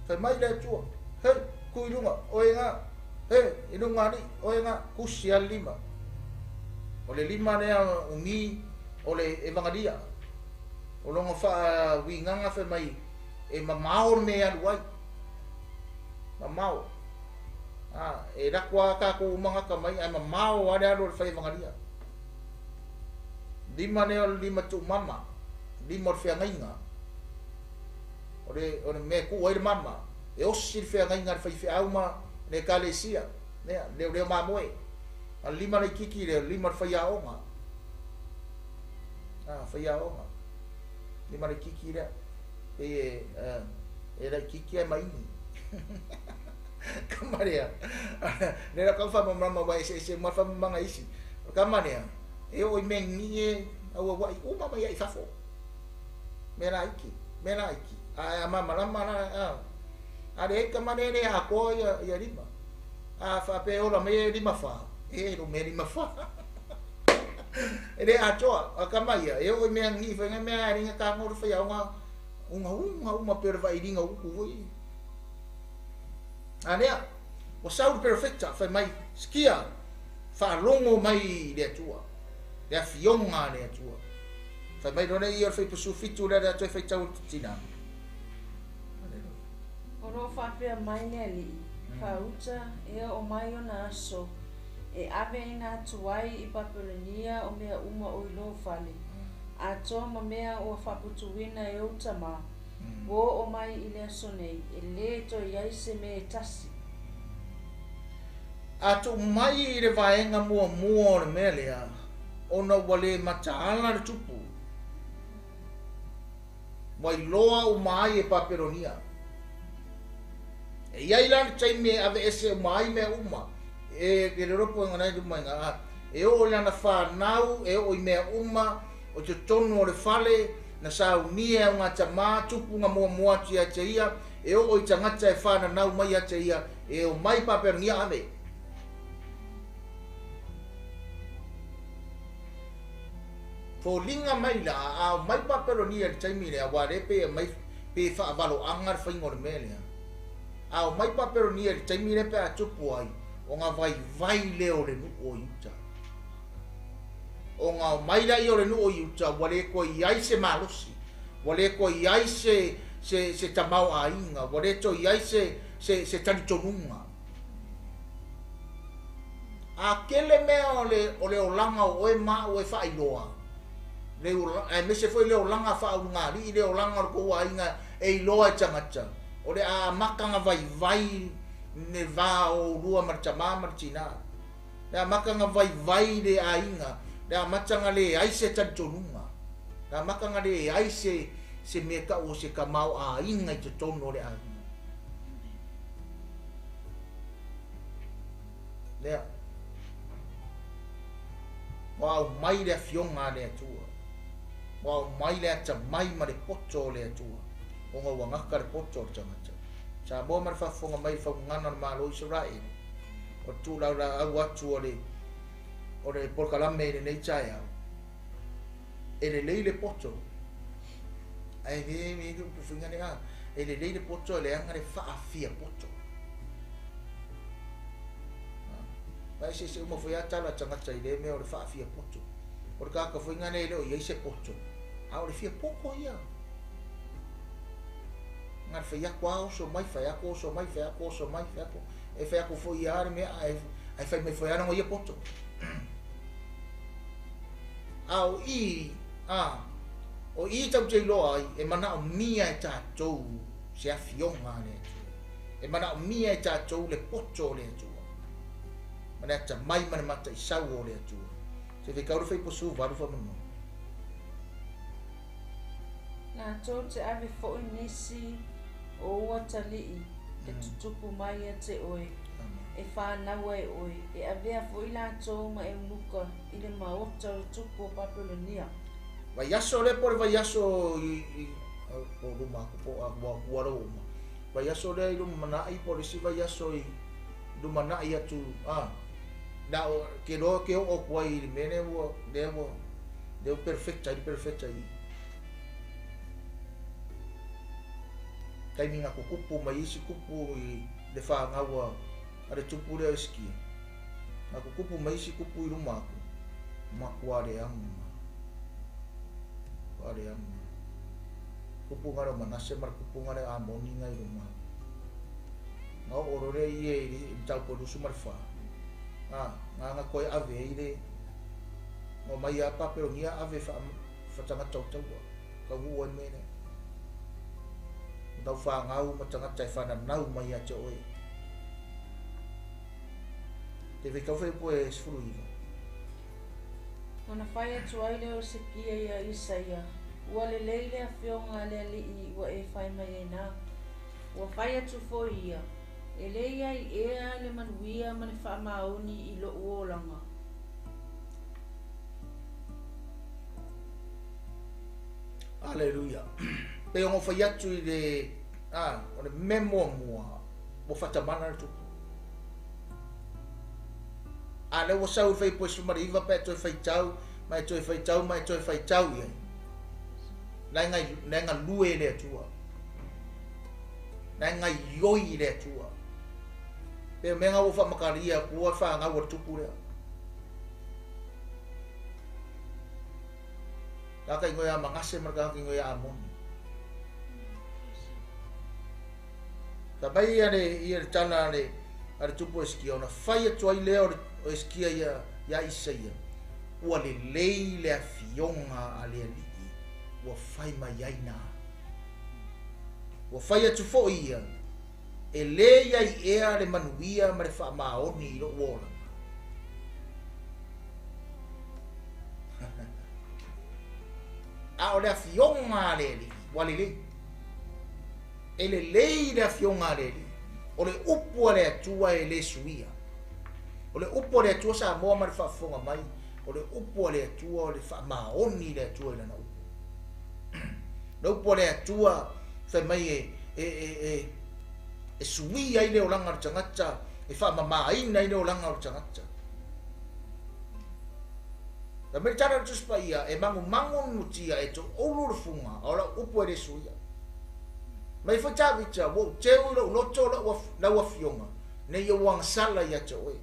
Speaker 2: fai mai le Atua. Hei, ku i lunga, oe nga. Hei, i lunga ali, oe nga, kusi a le lima. O le lima lea umi o le evangelia. O longa wha winganga fai mai e mamao le mea alu ai. Mamao. E rakua ka ko umanga ka mai ai mamao ale alu o le whai evangelia. Lima lea o le lima tu mama. Lima o le whiangainga. O le mea ku ai le mama. E osi le whiangainga le whai whiau ma le ekalesia. Nea, leo leo mamoe. A lima le kiki le lima le whai aoga. Whai aoga. Lima le kiki lea. E lai kiki ai maini. Kamarea. Le la kau whamamama wa ese ese ma whamamanga isi. Kamarea. E o i mengi e aua wai uma mai ai fafo. Me la iki. Me la iki. A mamalama la. A le kamare le a koa ia lima. A whape ola me lima wha. E ro me lima wha. E le atoa, a kamaia, e o i mea ngi whainga mea a ringa ka ngoro whai aonga unga unga uma pere whai ringa uku woi. A lea, o sau le perfecta, whai mai, skia, whaalongo mai le Atua, le afionga le Atua. Whai mai rone ia o le whai pasu fitu le atua whai tau tina.
Speaker 1: O loo faapea mai le Alii, faauta e oo mai ona aso, e aveina atu ai i Papelonia o mea uma o i lou fale, atoa ma mea ua faaputuina e ou tama, Ua oo mai i le aso nei, e lē toe i ai se mea e tasi.
Speaker 2: A tuu mai i le vaega muamua o le mea lea, ona ua le mataala le tupu, ua iloa uma ai e Papelonia. E i ai la le taimi e aveese uma ai mea uma, e ke le ropo e ngai luma inga, e oo i lana fanau, e oo i mea uma, o totonu o le fale, na saunia e augatama, tupu na muamua atu ia te ia, e oo i tagata e fananau mai ia te ia, e omai Papelonia ave. Foliga mai la, a omai Papelonia i le taimi lea, aua o lea e pei e aumai pe faavaloaga le faiga o le mea lea. A omai Papelonia i le taimi lea pe a tupu ai, ona vaivai lea o le nuu o Iuta. Ona omai laia o le nuu o Iuta, ua le toe i ai se malosi, ua le toe i ai se se se tamaoaiga, ua le toe i ai se se se talitonuga. A tele mea o le o le olaga o oe ma au e faailoa, le aemaise foi le olaga faaulugalii, le olaga o le tou aiga e iloa e tagata, o le amataga vaivai le va o oulua ma le tama ma le tina, le amataga vaivai le aiga, le amataga leai se talitonuga, le amataga leai se se mea tau o se tamaoaiga i totonu o le aiga. Lea. Ua aumai le Afioga a le Atua. Ua aumai le atamai ma le poto o le Atua, ona ua gata le poto o le tagata. Samoa ma le faafofoga mai i le faugugana o le Malo o Isaraelu, o le tuulaulaau atu o le o le polokalame i lenei taeao, e lelei le poto, ae le le le upu foi lea, e lelei le poto e leaga le faafia poto. Ma eseese uma foi lava tala a tagata i lea mea o le faafia poto. O le tagata foi lea e le o i ai se poto, a o le fia poto ia. Na le fai atu lava oso mai, fai atu oso mai, fai atu oso mai, fai atu, e fai atu foi ia le mea, ae fai mai foi lava lona ia poto. A o i, a, o i tatou te iloa ai, e manaomia e tatou se afioga a le Atua. E manaomia e tatou le poto o le Atua, ma le atamai ma le mataisau o le Atua. Se faitau le fuaiupu 18 faamolemole.
Speaker 1: Latou te ave foi nisi o ou atalii e tutupu mai ia te oe, e fanau ai oe, e avea foi latou ma eunuka i le maota o le tupu o Papelonia.
Speaker 2: Vaiaso lea po o le vaiaso i, i po o luma atu po o ua, ua lou uma. Vaiaso lea i lumanai po o le isi vaiaso i lumanai atu, a, na o, ke loa ke oo atu ai i le mea lea ua, lea ua, lea ua perfect ai le perfect ai. Taimi na tutupu mai isi tupu i le fanau a, a le tupu lea o Esikia. Na tutupu mai isi tupu i luma atu, matua leaga. Matua leaga. Tupu nga lea o Manase ma le tupu nga lea o Amoni nga i luma atu. Na oo loa lea ia i le mataupu e 24, a, na na toe ave ai le, na omai lava Papelonia ave faa-tagata o taua, taunuu ai le mea lea. O lau fanau ma tagata e fananau mai ia te oe. Te faitau fuaiupu e 19.
Speaker 1: Ona fai atu ai lea o Hesekia iā Isaia, Ua lelei le afioga a le Alii ua e fai mai ai na. Ua fai atu foi ia, E le i ai ea le manuia ma le faamaoni i lou olaga.
Speaker 2: Aleluia. Pei ona ou fai atu i le, a, o le mea muamua, ua faatamala le tupu. A lea ua sau i le fuaiupu 19 pe a toe faitau, ma e toe faitau, ma e toe faitau i ai. La e gai, la e galue le Atua. La e gaioi le Atua. Pei o mea na ua faamatalia atu ua fanau a le tupu lea. Tagata ingoa ia Manase ma le tagata ingoa ia Amoni. Fai mai ia le, ia le tala a le, a le tupu o Esikia, ona fai atu ai lea o, le, o Esikia ia, ia Isaia, ua lelei le afioga a le Alii ua fai mai ai na. Ua fai atu foʻi ia, e lē iai ea le manuia ma le faamaoni i loʻu olaga. A o le afioga a le Alii ua lelei. E lelei le afioga a le Alii. O le upu a le Atua e lē suia. O le upu a le Atua Samoa ma le faafofoga mai, o le upu a le Atua o le faamaoni le Atua i lana upu. Le upu a le Atua fai mai e e e e e suia ai le olaga o le tagata, e faamamaina ai le olaga o le tagata. Fai mai le tala o le Tusi Paia, e magumagu le mutia, e toulu le fuga, a o lau upu e le suia. Mai foi Tavita, ua ou teu i lou loto lau afioga, ne i ou agasala ia te oe.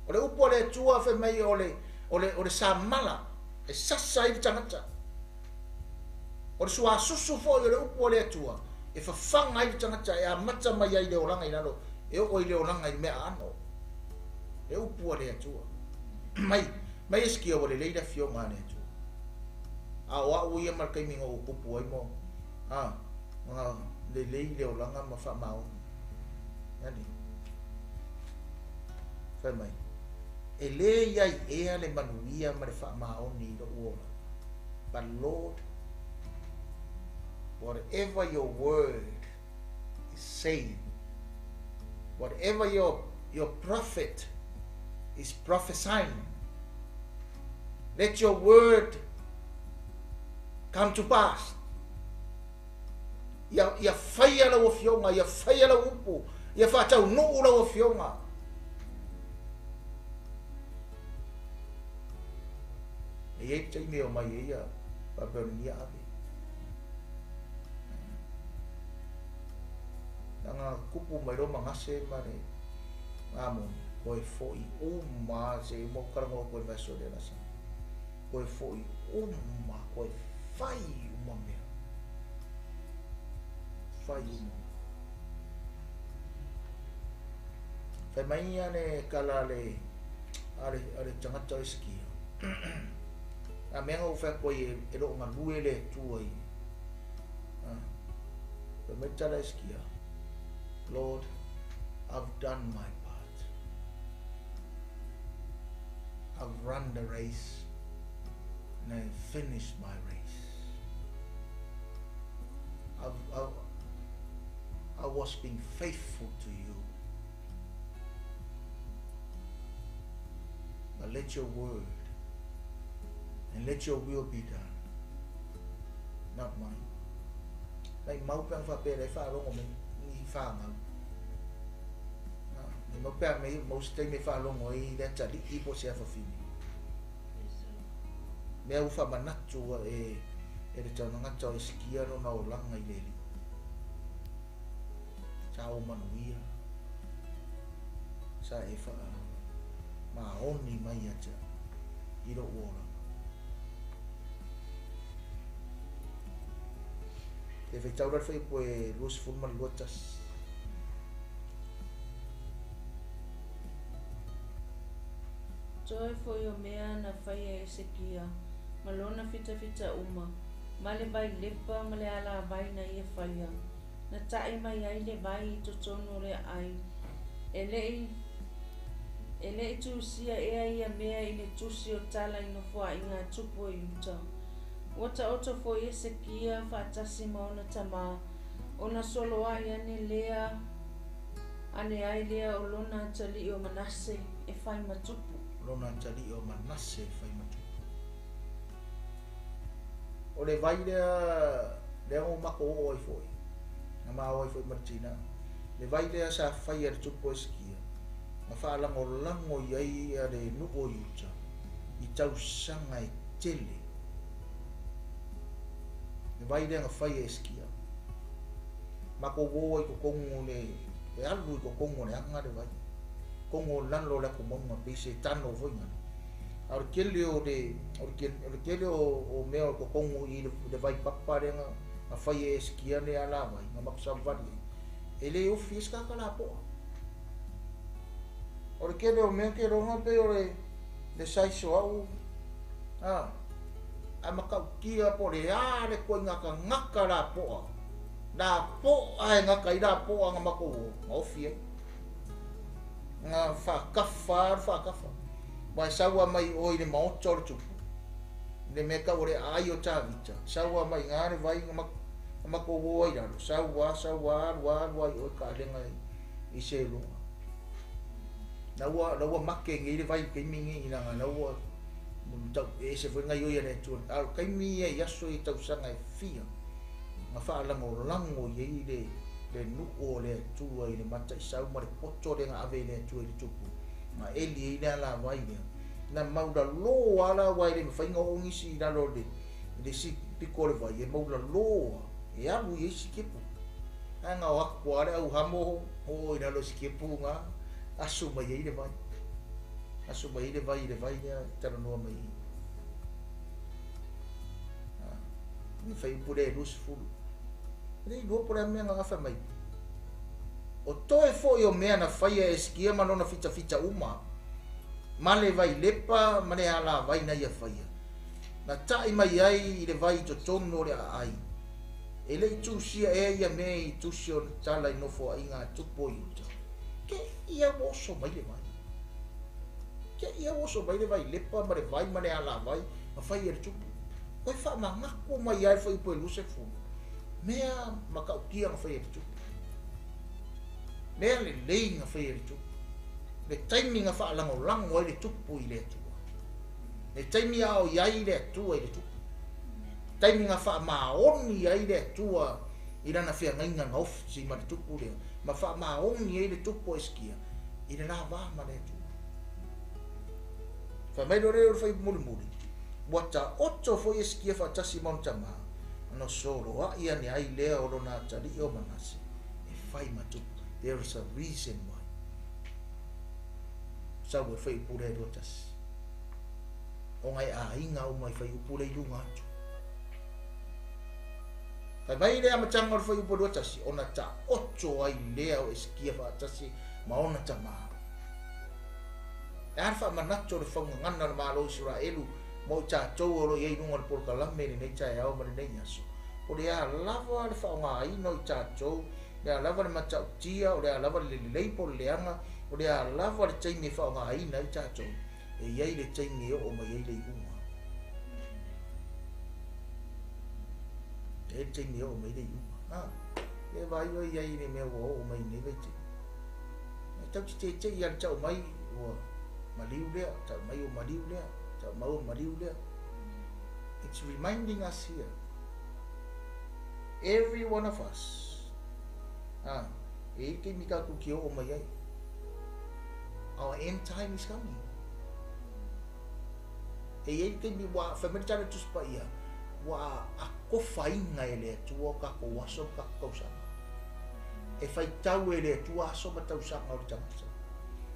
Speaker 2: O le upu a le Atua fai mai o le, o le, o le samala e sasa ai le tagata. O le suasusu foi o le upu a le Atua e fafaga ai le tagata e amata mai ai le olaga i lalo e oo i le olaga i le mea aano. Le upu a le Atua. Mai, mai Esikia ua lelei le afioga a le Atua. A o a'u ia ma le taimi na ou tupu ai mo, a, na lelei le olaga ma faamaoni. Yani, fai mai, e lē iai ea le manuia ma le faamaoni i loʻu olaga. But Lord, whatever your word is saying, whatever your prophet is prophesying, let your word come to pass. Ia, ia faia lau afioga, ia faia lau upu, ia faataunuu lau afioga. E iai le taimi e omai ai ia Papelonia ave. Leaga tupu mai loa Manase ma le Amoni, toe foʻi uma se i uma ou talanoa atu ai i le vaiaso lea lasa. Toe foʻi uma, toe fai uma mea. Fai uma. Fai mai ia le tala a le a le a le tagata o Esikia. A mea na ou fai atu ai e, e loo galue le Atua i a, fai mai le tala a Esikia, Lord, I've done my part. I've run the race and I finished my race. I've, I've, I was being faithful to you. But let your word and let your will be done, not mine. Mai mau pe ang faapea le faalogo mai ni whāngau. Mai mau pea mai mau se taimi e faalogo ai le atalii po o se afafine. Mea ua faamanatu e e le tagata o Esikia lona olaga i le Alii. Sa o manuia. Sa e faamaoni mai ia te au i lou olaga. E faitau la le fuaiupu e 22 tasi.
Speaker 1: Toe foi o mea na faia e Esekia, ma lona fitafita uma, ma le vai lepa ma le alavai na ia faia, na taʻi mai ai le vai i totonu o le aai, e le i e le i tusia ea ia mea i le tusi o tala i nofoaiga a tupu o Iuta. Ua taoto foi Esekia faatasi ma ona tamā, ona soloai ane lea ane ai lea o lona atalii o Manase e fai ma tupu.
Speaker 2: Lona atalii o Manase e fai ma tupu. O le vai lea, lea na ou matou oo ai foi, na ma o ai foi ma le tina, le vai lea sa faia e le tupu o Hesekia, na faalagolago i ai le nuu o Iuta i tausaga e tele. Le vai lea na faia e Hesekia. Matou o ai i totonu o le, e alu i totonu o le aga le vai, totonu o lalo o le atumauga pei se tano foi lea. A o le tele o le, o le, o le tele o, o mea o totonu i le, le vai papa lea na, na fai e Hesekia le alavai, na matou savavali ai, e le ofi ai se tagata lapoa. O le tele o mea ke iloga pei o le, le size o au, a, ae matautia po o le a le ituaiga tagata lapoa. Lapo'a e gata ai lapo'a na matou o, gaofi ai. Na faatafa lava le faatafa. Aua e sau lava mai o i le maota o le tupu, i le mea e tau o le aai o Tavita, sau lava mai i ina le vai na matou o ai i lalo, sau lava, sau lava, alu lava, alu lava i o i taalega i Seuloga. La ua, la ua make nei le vai i le taimi lenei, leaga la ua tau ese foi gaoioi a le Atua. A o le taimi ia i aso ia i tausaga e fia, na faalagolago i ai le, le nuu o le Atua i le mataisau ma le poto lea na ave e le Atua i le tupu, na eli ai le alavai lea. Na maulalō lava la aua e le mafai ona oo nisi i lalo o le, le isi pito o le vai, e maulalō lava, e alu i ai sikepu. Ae na o atu lava le au hamo oo i lalo o sikepu na, asu mai ai le vai. Asu mai ai le vai i le vai lea e talanoa mai ai. Le fuaiupu lea e 20. E le iloa po o le a mea na gafa mai. O toe foi o mea na faia e Hesekia ma lona fitafita uma, ma le vailepa ma le alavai na ia faia, na ta'i mai ai i le vai i totonu o le aai. E le i tusia ea ia mea i tusi o le tala i nofoaiga a tupu o Iuta. Ke ia ua oso mai le vai. Ke ia ua oso mai le vailepa ma le vai ma le alavai na fai e le tupu. Koe faamanatu mai ai le fuaiupu e 20, mea matautia na fai e le tupu. Mea lelei na fai e le tupu. Le taimi na faalagolago ai le tupu i le Atua. Le taimi a o i ai le Atua i le tupu. Taimi na faamaoni ai le Atua i lana feagaiga gaosi ma le tupu lea, ma faamaoni ai le tupu o Hesekia i le la va ma le Atua. Fai mai loa lea o le fai mulimuli, ua taoto foi Hesekia faatasi ma ona tamā, ona soloai ane ai lea o lona atalii o Manase e fai ma tupu. There is a reason why. Sau ai fuaiupu lea e 21. Ona e aiga uma i fuaiupu lea i luga atu. Fai mai le amataga o le fuaiupu e 21, ona taoto ai lea o Hesekia faatasi ma ona tamā. E a le faamanatu o le faugagana o le Malo o Isaraelu mo i tatou o lo o i ai i luga o le polokalame i lenei taeao ma lenei aso? O le a lava le faaaogaina o i tatou, o le a lava le matautia, o le a lava le lelei po o le leaga, o le a lava le taimi e faaaogaina ai tatou, e i ai le taimi e oo mai ai le iuga. E i ai le taimi e oo mai ai le iuga. Ha, e vaai oe i ai i le mea ua oo mai i lenei vaitaimi. E tau te teitei ia le tau mai ua maliu lea, tau mai ua maliu lea, tau mai ua maliu lea. It's reminding us here, every one of us, ah, e i ai le taimi tatou te oo mai ai. Our end time is coming. E i ai le taimi ua, fai mai le tala Tusi Paia, ua atofaina e le Atua o tatou aso ma tatou tausaga. E faitau e le Atua aso ma tausaga o le tagata.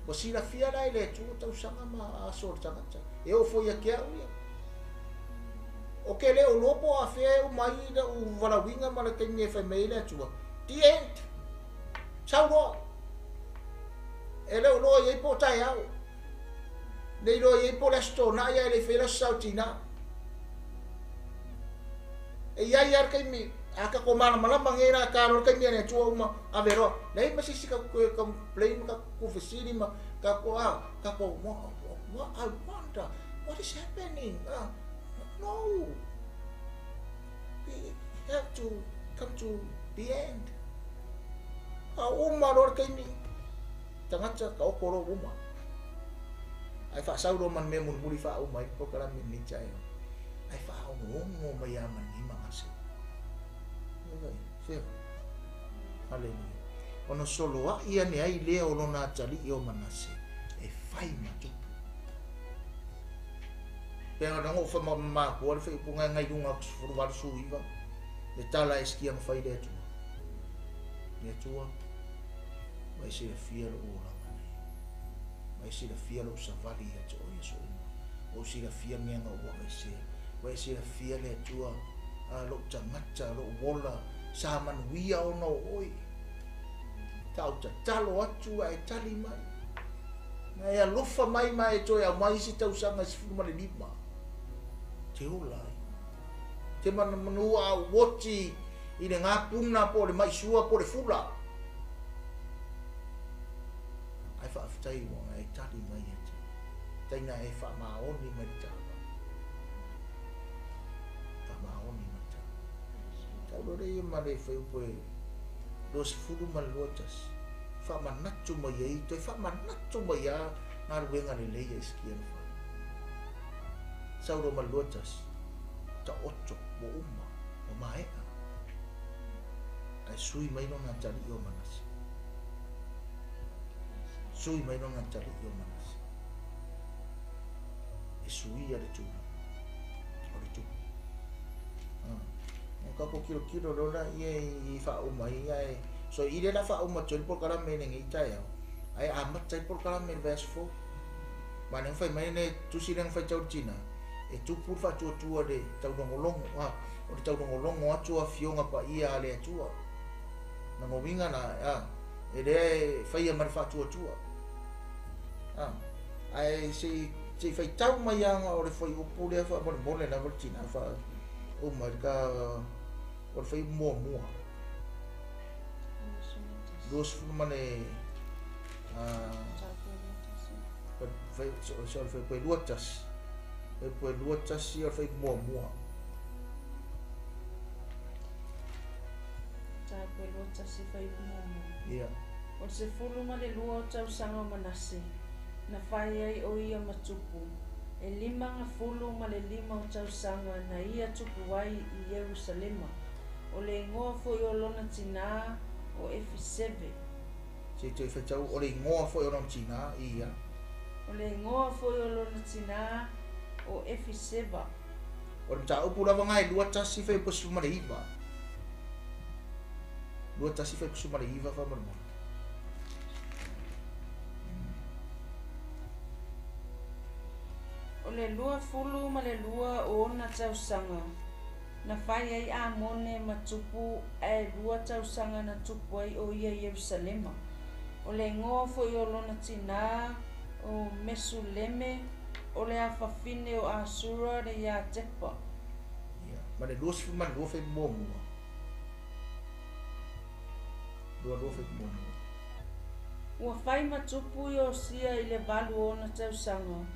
Speaker 2: Ua silafia la e le Atua tausaga ma aso o le tagata. E oo foi ia te au ia. O ke le o loa po o afea e uma ai la'u valaauina ma le taimi e fai mai ai le Atua, The end! Sau loa! E le o loa i ai po o taeao. Le iloa i ai po o le Aso Toonai ae le i faia le Aso Saotina. E i ai lava le taimi, a tatou malamalama nei la ta loa le taimi a le Atua uma ave loa. Leai ma se isi tatou toe complain ma tatou tuufesili ma tatou a tatou what, I wonder what is happening? No. We have to come to the end. A uma loa le taimi, tagata ka oko loa ua uma. Ae faasau loa ma le mea mulimuli faauma ai le polokalame i lenei taeao. Ae faaonoono mai lava ma lenei magase. Fea. Haleluia. Ona soloai ane ai lea o lona atalii o Manase e fai ma tupu. Pea na ngo fa ma ko le fai punga ngai lunga ku sefulu valu su iva. Le tala e skia ma fai le Atua. Le Atua, ua e silafia lou olaga nei. Ua e silafia lou savali ia te oe i aso uma. Ua ou silafia mea na ou aveesea. Ua e silafia le Atua, a lou tagata, lou ola, sa manuia ona o oe. Sa ou tatalo atu a e tali mai. Na e alofa mai ma e toe aumai isi tausaga e 15. Te ola ai. Te manumanu a ou oti i le gapuna po o le maisua po o le fula. Ae faafetai ua e tali mai ia te taina e faamaoni mai le taavale. Faamaoni mai le taavale. Taulo le ia ma le fuaiupu e 21. Faamanatu mai ai, toe faamanatu mai lava galuega lelei a Hesekia na fai. Sau loa ma le 21, taoto, ua uma, ua maea. Ae sui mai lona atalii o Manase. Sui mai lona atalii o Manase. E suia le tulaga o le tupu. O tatou tilotilo loa laia i faauma ai ae so i le la faauma atu ai le polokalame i lenei taeao ae amata ai le polokalame i le vaiaso fou. Ma lea na fai mai le tusi lea na faitau i le tina, e tupu le faatuatua i le taulogologo, a, o le taulogologo atu o afioga paia a le Atua. Lona uiga la, a, e lea e faia ma le faatuatua. A, ae se i, se i faitau mai lava o le fuaiupu lea faamolemole lava le tina faa uma i le ka, o le fuaiupu muamua. 20 ma le, a, sorry, fuaiupu e 21. Fuaiupu e 21 o le fuaiupu muamua.
Speaker 1: Mataupu e 21 fuaiupu muamua.
Speaker 2: Ia.
Speaker 1: O le 12 o tausaga o Manase, na fai ai o ia ma tupu, e 55 o tausaga na ia tupu ai i Ierusalema. O le igoa foi o lona tinā o Efiseve.
Speaker 2: Se i toe faitau, o le igoa foi o lona tinā, ia.
Speaker 1: O le igoa foi o lona tinā o Efiseva.
Speaker 2: O le mataupu lava na e 21 fuaiupu 19. 21 fuaiupu 19 faamolemole.
Speaker 1: O le 22 o ona tausaga na fai ai Amone ma tupu, ae 2 tausaga na tupu ai o ia i Ierusalema. O le igoa foi o lona tinā o Mesuleme, o le afafine o Asura le Iatepa.
Speaker 2: Ia, ma le 22 fuaiupu muamua. 22 fuaiupu muamua.
Speaker 1: Ua fai ma tupu Iosia i le 8 o ona tausaga,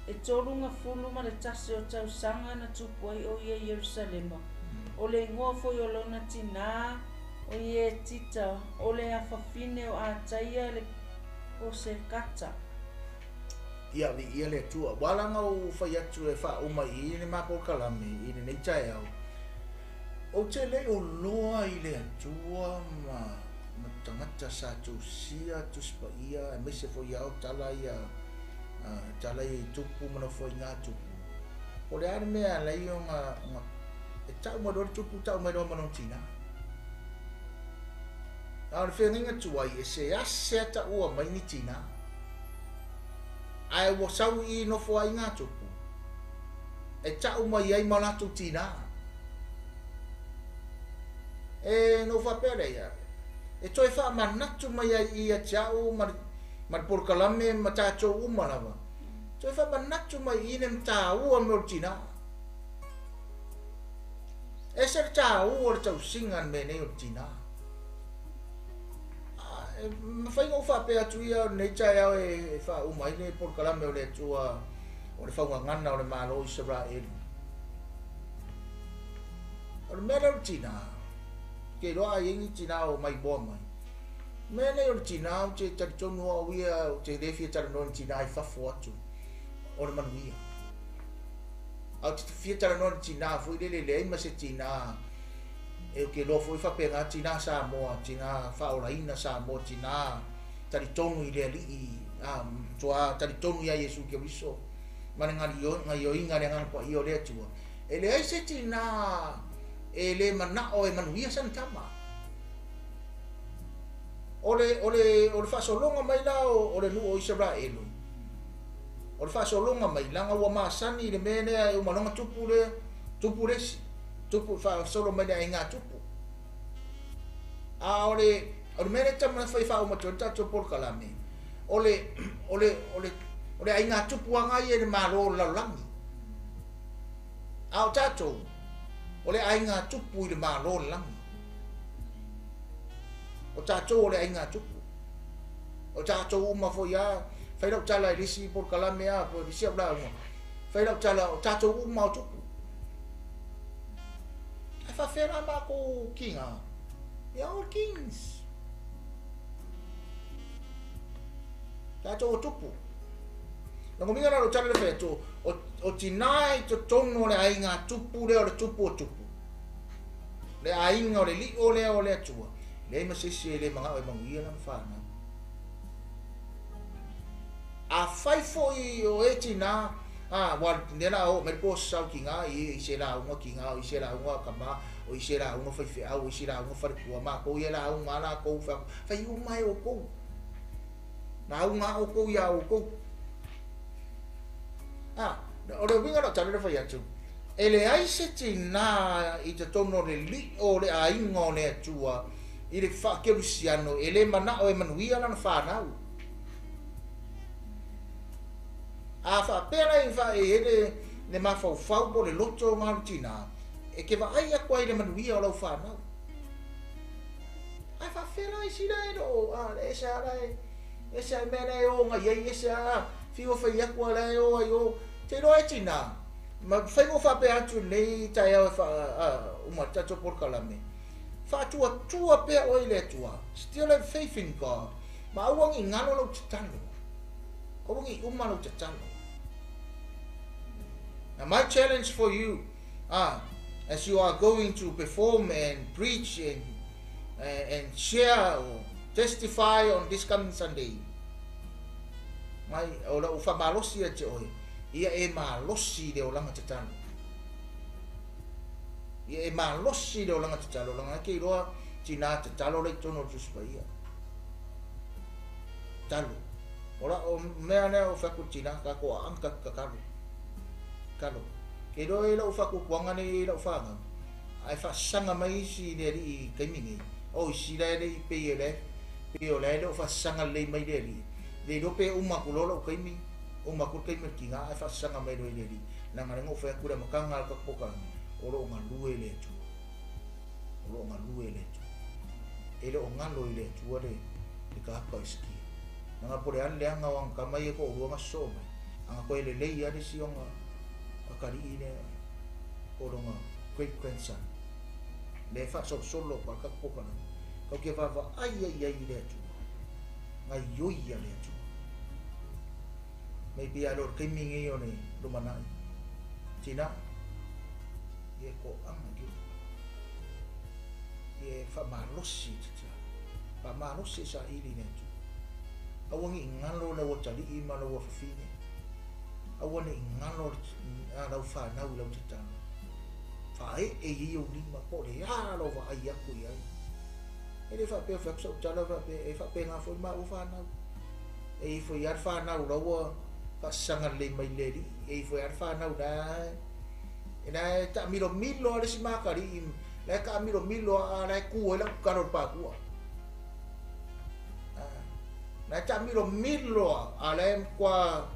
Speaker 1: e 31 o tausaga na tupu ai o ia i Ierusalema. O le igoa foi o lona tinā o Ietita, o le afafine o Ataia le Posekata.
Speaker 2: Ia, viia le Atua. Ua ala ona ou fai atu e faauma i i le ma polokalame i lenei taeao. Ou te le o loa i le Atua ma ma tagata sa tusia Tusi Paia aemaise foi ao tala ia tala ia i tupu ma nofoaiga tupu. Po o le a le mea e ala ai ona e tau mai loa le tupu tau mai loa ma lona tinā. A o le feagaiga tuai e seasea taua mai ni tinā. Ae ua sau i nofoaiga tupu e tau mai ai ma latou tinā. E na ou faapea lea ia, e toe faamanatu mai ai ia te au ma le, ma le polokalame ma tatou uma lava. Toe faamanatu mai i le mataua me o le tinā. Ese le tāua o le tausiga le mea nei o le tinā. E mafai ona ou faapea atu ia o lenei taeao e faauma ai le polokalame o le Atua o le faugagana o le Malo o Isaraelu. O le mea lea o le tinā, ke iloa a i ai ni tinā o maimoa mai. O le mea nei o le tinā, ou te talitonu au ia, ou te le fia talanoa i ni tinā i fafo atu o le manuia. A ou te fia talanoa i le tinā foi lele, leai ma se tinā e ou te iloa foi faapena tinā Samoa, tinā faaolaina Samoa, tinā talitonu i le Alii, a, matua talitonu iā Iesu Keriso ma le gaioiga a le Agaga Paia o le Atua. E leai se tinā e le manao e manuia sana tama. O le, o le, o le faasologa mai la o, o le nuu o Isaraelu, o le faasologa mai, leaga ua masani i le mea lea e uma loa ona tupu le, tupu le isi, tupu, faasolo mai le aiga tupu. A o le, o le mea lea e taumafai e faauma atu ai le tatou polokalame, o le, o le, o le, o le aiga tupu lava ia i le Malo o le lalolagi. A o tatou, o le aiga tupu i le Malo o le lagi. O tatou o le aiga tupu. O tatou uma foi a fai lau tala i le isi polokalame a po o le isi au lauga. Fai lau tala o tatou uma o tupu. Ae faafefea la matou kiga? We are all kings. Tatou o tupu. Logomiga la lo tala le fai atu, o tinā i totonu o le aiga tupu lea o le tupu o tupu. Le aiga o le lio lea o le Atua. Leai ma se isi e le manao e manuia lana fanau. Afai foi o e tinā, ua lea la oo mai le po sau kiga i se lauga kiga, o i se lauga kama, o i se lauga faifeau, o i se lauga faletua, matou ia lauga a latou, fai uma e outou. Lauga a outou ia outou. O le uiga lau tala le fai atu, e leai se tinā i totonu o le lio o le aiga o le Atua i le faakerisiano e le manao e manuia lana fanau. A faapea la i e i ai le mafaufau po o le loto o ngā o le tinā, e te vaai atu ai i le manuia o lau fanau. Ae faafefea la isi la e loo, e ese a la e, ese a mea la e o ngai ai, ese a fiu fai atu a la e o ai o. Te iloa e tinā, ma fai mo faapea atu nei taeao e uma tatou polokalame. Faatuatua pea oe i le Atua. Still have faith in God. Ma aua ne i galo lau tatalo. Aua ne i uma lau tatalo. Now my challenge for you, as you are going to perform and preach and share or testify on this coming Sunday, mai o lau faamalosi ia te oe, ia e malosi le olaga tatalo. Ia e malosi le olaga tatalo, laga ke iloa tinā tatalo la i totonu o le Tusi Paia. Talo. O la o mea lea o fai atu tinā tatou aaga tatou tatalo. Talo. Ke iloa e lau faatuatuaga nei i lau fanau, ae faasaga mai isi i le alii i taimi nei. O isi la e le i pei e le, pei o la e le o faasaga lelei mai le alii. Le iloa pe uma atu loa lau taimi, uma atu le taimi o le tinā ae faasaga mai loa i le alii. Leaga lea na ou fai atu i le amataga o le tatou polokalame, o lo o galue le Atua. O lo o galue le Atua. E le o galo i le Atua le tagata o Hesekia. Leaga po o le a le leaga o ana tama ia toalua na sosoo mai, ana toe lelei lava le isi ona atalii lea po o lona great grandson. Lea e faasolosolo atu lava le tatou polokalame. Tatou te vaavaai ai i ai i le Atua. Gaioi a le Atua. Maybe a le o le taimi nei o le lumanai. Tinā, ia e toaga ki ia e faamalosi i te tatalo. Faamalosi e saili i le Atua. Aua ne i galo lau atalii ma lau afafine. Aua ne i galo lau fanau i lau tatalo. Faaee i ai ou lima po o le a lau vaai atu i ai. E le faapea fai atu sau tala faapea e faapena foi maua fanau. E i foi a le fanau laua faasaga lelei mai le alii. E i foi a le fanau la e la e taamilomilo a le isi makalii la e taamilomilo a la e tu ai lau tatalo i le pātua. La e taamilomilo a la e matua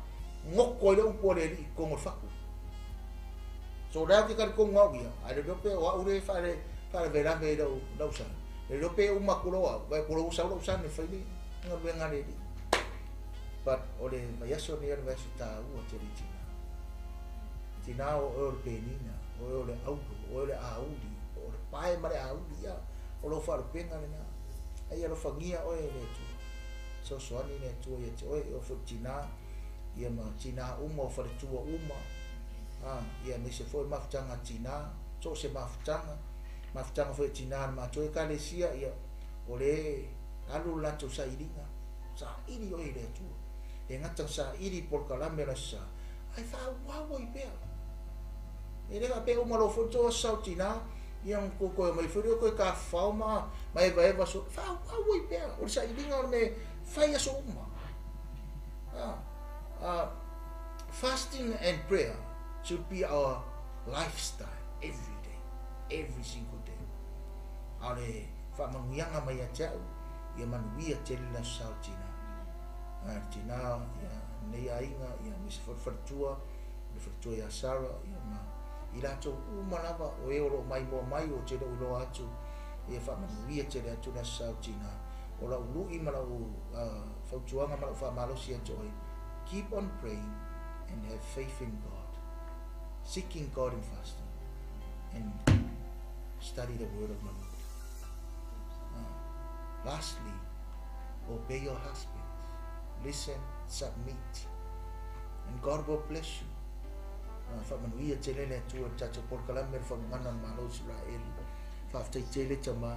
Speaker 2: goto ai le upu a le alii i totonu o le fatu. So la ou te talitonu au ia, ae le iloa pe o au le faalavelave i lau sa. Le iloa pe uma atu loa au, vaai atu loa ua sau lau son e fai le galuega a le alii. But o le vaiaso lenei o le vaiaso taua tele i tinā. Tinā o oe o le penina, o oe o le auro, o oe o le auli, o le pae ma le auli ia, o lou faalupega lena. Ai alofagia oe e le Atua. Fesoasoani le Atua ia te oe, e oo foi i tinā, ia ma tinā uma o faletua uma, ia aemaise foi mafutaga a tinā, so o se mafutaga, mafutaga foi a tinā a le matou ekalesia, ia o le alu le latou sailiga, saili oe i le Atua. E gata na saili i polokalame o le Aso Sa, ae faaauau ai pea. E le faapea uma loa foi le tou Aso Sa o tinā, ia ona tou toe omai foi lea toe tafafao ma evaeva so, faaauau ai pea. O le sailiga o le mea e fai aso uma. Fasting and prayer should be our lifestyle every day, every single day. A o le faamanuiaga mai ia te au, ia manuia tele le Aso Sa o tinā. Le tinā, ia, lenei aiga, ia, aemaise foi le faletua, le faletua ia Sarah, ia ma i latou uma lava o e o lo o maimoa mai, ua te le o iloa atu, ia faamanuia tele atu le Aso Sa o tinā. O lau lu'i ma lau fautuaga ma lau faamalosi ia te oe, keep on praying and have faith in God, seeking God in fasting and study the word of the Lord. Lastly, obey your husband. Listen, submit, and God will bless you. Faamanuia tele le Atua i le tatou polokalame o le Fagugana o le Malo o Isaraelu. Faafetai tele tama.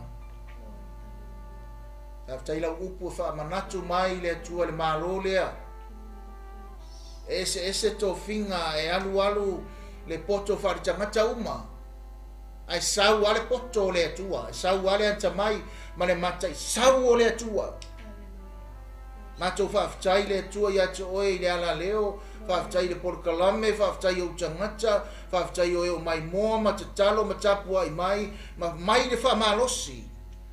Speaker 2: Faafetai lau upu e faamanatu mai le Atua le Malo lea. E eseese tofiga e alualu le poto faaletagata uma, ae sau lava le poto o le Atua, e sau lava le atamai ma le mataisau o le Atua. Matou faafetai le Atua ia te oe i le alaleo, faafetai i le polokalame, faafetai i ou tagata, faafetai i oe o maimoa ma tatalo ma tapuai mai, ma mai le faamalosi.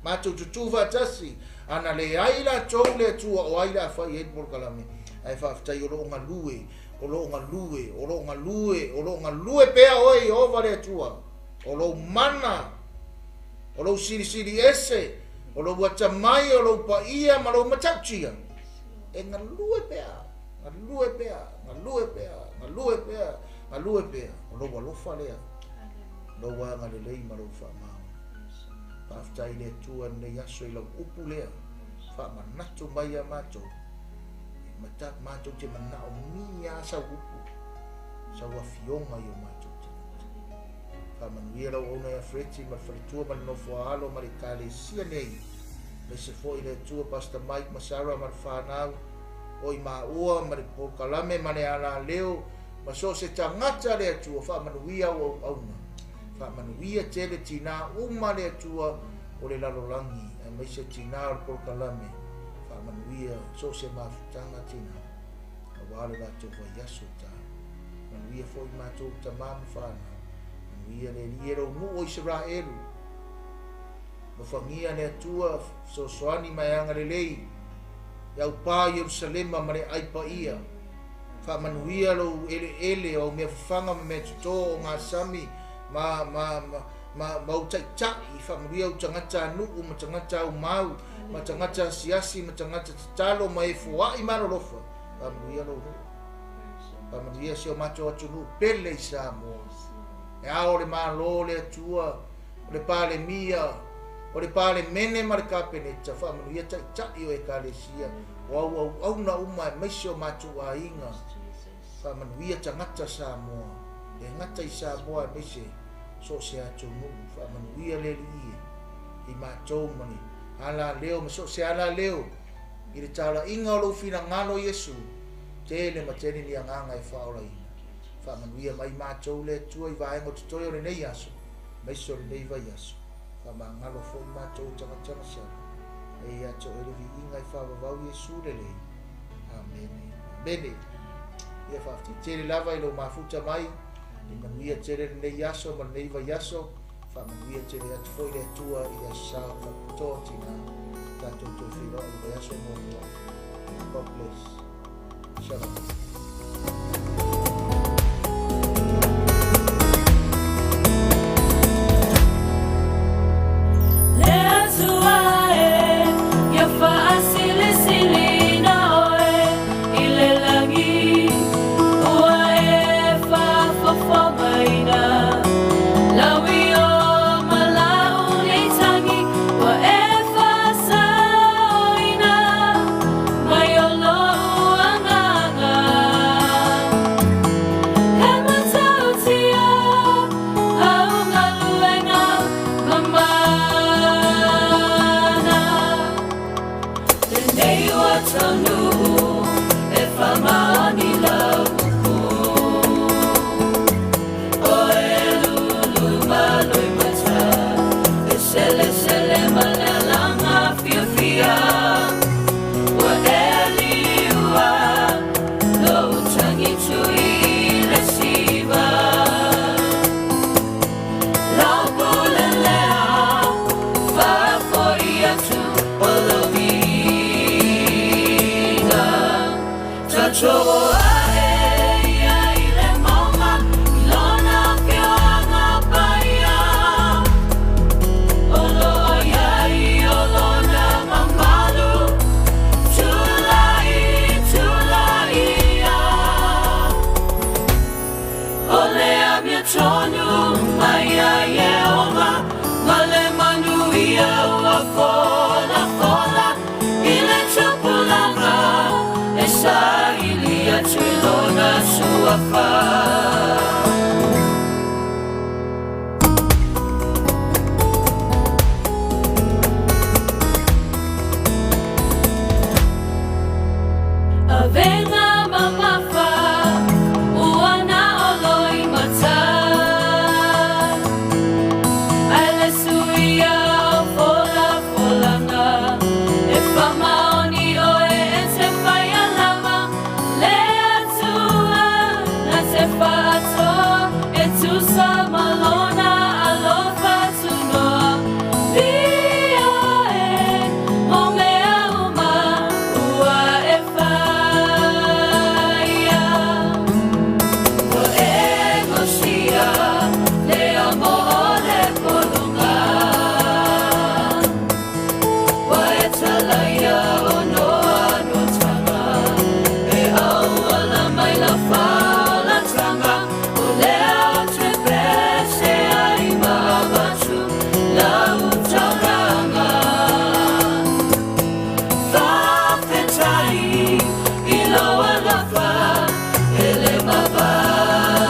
Speaker 2: Matou tutū faatasi, ana leai latou le Atua o ai le a fai ai le polokalame, ae faafetai o lo o galue, o lo o galue, o lo o galue, o lo o galue pea oe Ieova le Atua, o lou mana, o lou silisili ese, o lou atamai, o lou paia ma lou matautia, e galue pea, galue pea, galue pea, galue pea, galue pea, o lou alofa lea, lou agalelei ma lou faamaoni. Faafetai le Atua i lenei aso i lau upu lea, faamanatu mai ia matou, e matou te manaomia lava sau upu, sau afioga i o matou tagata. Faamanuia lau auauna ia Freti ma le faletua ma le nofoaalo ma le ekalesia nei, aemaise foi le Atua Pastor Mike ma Sarah ma le fanau, o i maua ma le polokalame ma le alaleo ma so o se tagata le Atua, faamanuia au auauna. Faamanuia tele tinā uma le Atua o le lalolagi, aemaise tinā o le polokalame, faamanuia so o se mafutaga tinā, auā le latou vaiaso ta. Manuia foi matou tamā ma fanau, manuia le Alii e lou nuu o Isaraelu. Alofagia le Atua, fesoasoani ma e agalelei i au pā i Ierusalema ma le ai paia. Faamanuia lou eleele o au mea fafaga ma mea totō o gasami ma, ma, ma, ma, ma ou taitai. Faamanuia ou tagata a nuu ma tagata au mau ma tagata asiasi ma tagata tatalo ma e foai ma alolofa. Faamanuia lou nuu. Faamanuia si o matou atunuu pele i Samoa. E ao le Malo le Atua, o le Palemia, o le Palemene ma le Kapeneta, faamanuia taitai o Ekalesia, o au auauna uma aemaise o matou aiga, faamanuia tagata Samoa, le gata i Samoa aemaise so o se atunuu, faamanuia le Alii e i matou ma le alaleo ma so o se alaleo i le talaiga o lou finagalo Iesu, tele ma tele ni agaga e faaolaina. Faamanuia mai matou le Atua i vaega o totoe o lenei aso, aemaise o lenei vaiaso. Faamagalo foi matou tagata masalo. E ia te oe le viiga e faavavau Iesu lelei. Amene. Amene. Ia faafetai tele lava i lou mafuta mai. E manuia tele lenei aso ma lenei vaiaso. Faamanuia tele atu foi le Atua i le aso Sa faapitoa tinā. Tatou toe feiloai i le vaiaso muamua. God bless. Shalom.
Speaker 1: Le Atua e, ia faasilisiliina oe i le lagi, ua e faafofogaina lau io ma lau nei tagi, ua e faasaoina mai o lou agaga. amiotonu mai ia Ieova, ma le manuia ua folafola i le tupulaga e saili atu i lona suafa. Avega mamafa ua na o loimata, ae le suia o folafolaga e faamaoni oe e te faia lava le Atua na te faaatoa e tusa ma lona alofa tunoa. Viia e mo mea uma ua e faia. Ua e gosia le amo o le pologa, ua e talaia onoa no taga, e auala mai la faolataga, o lea ou te pese ai ma avatu lau taulaga. Faafetai i lou alofa e le mavae.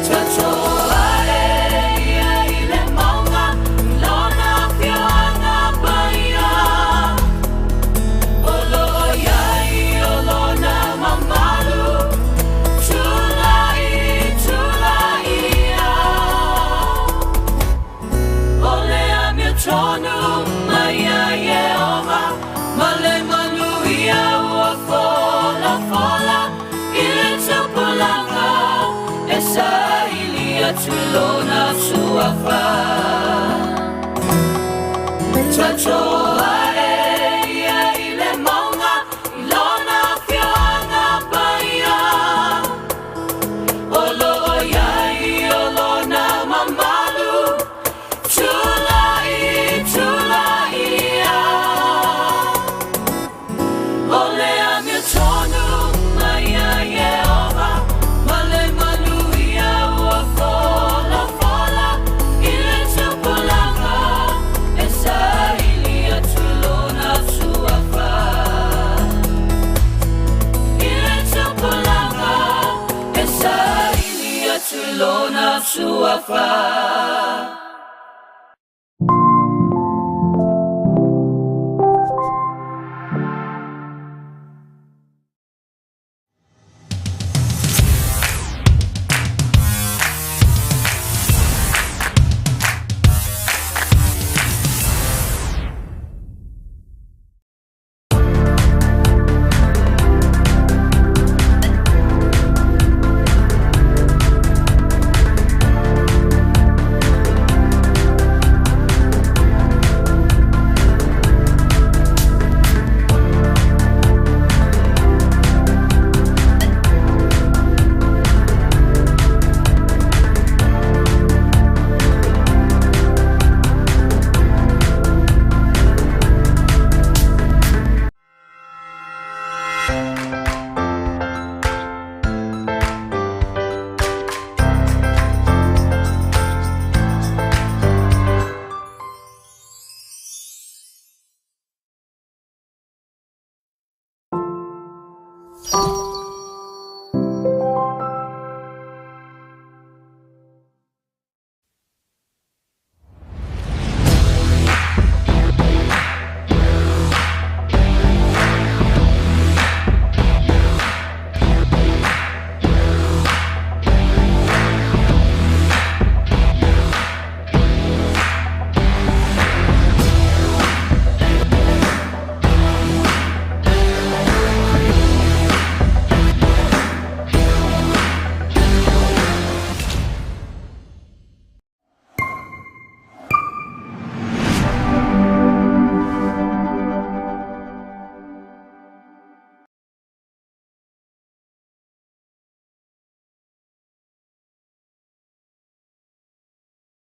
Speaker 1: Tatoa e ia i le mauga i lona afioaga paia. O loo iai o lona mamalu, tulai tulai ia. O le amiotonu mai ia Ieova, ma le manuia ua folafola i le tupulaga e saili atu i lona suafa. Tatoa e ia i le mauga i lona afioaga paia. O loo iai o lona mamalu, tulai tulai ia. O le amiotonu mai ia Ieova, ma le manuia ua folafola i le tupulaga e saili atu i lona suafa. I le tupulaga e saili atu i lona suafa.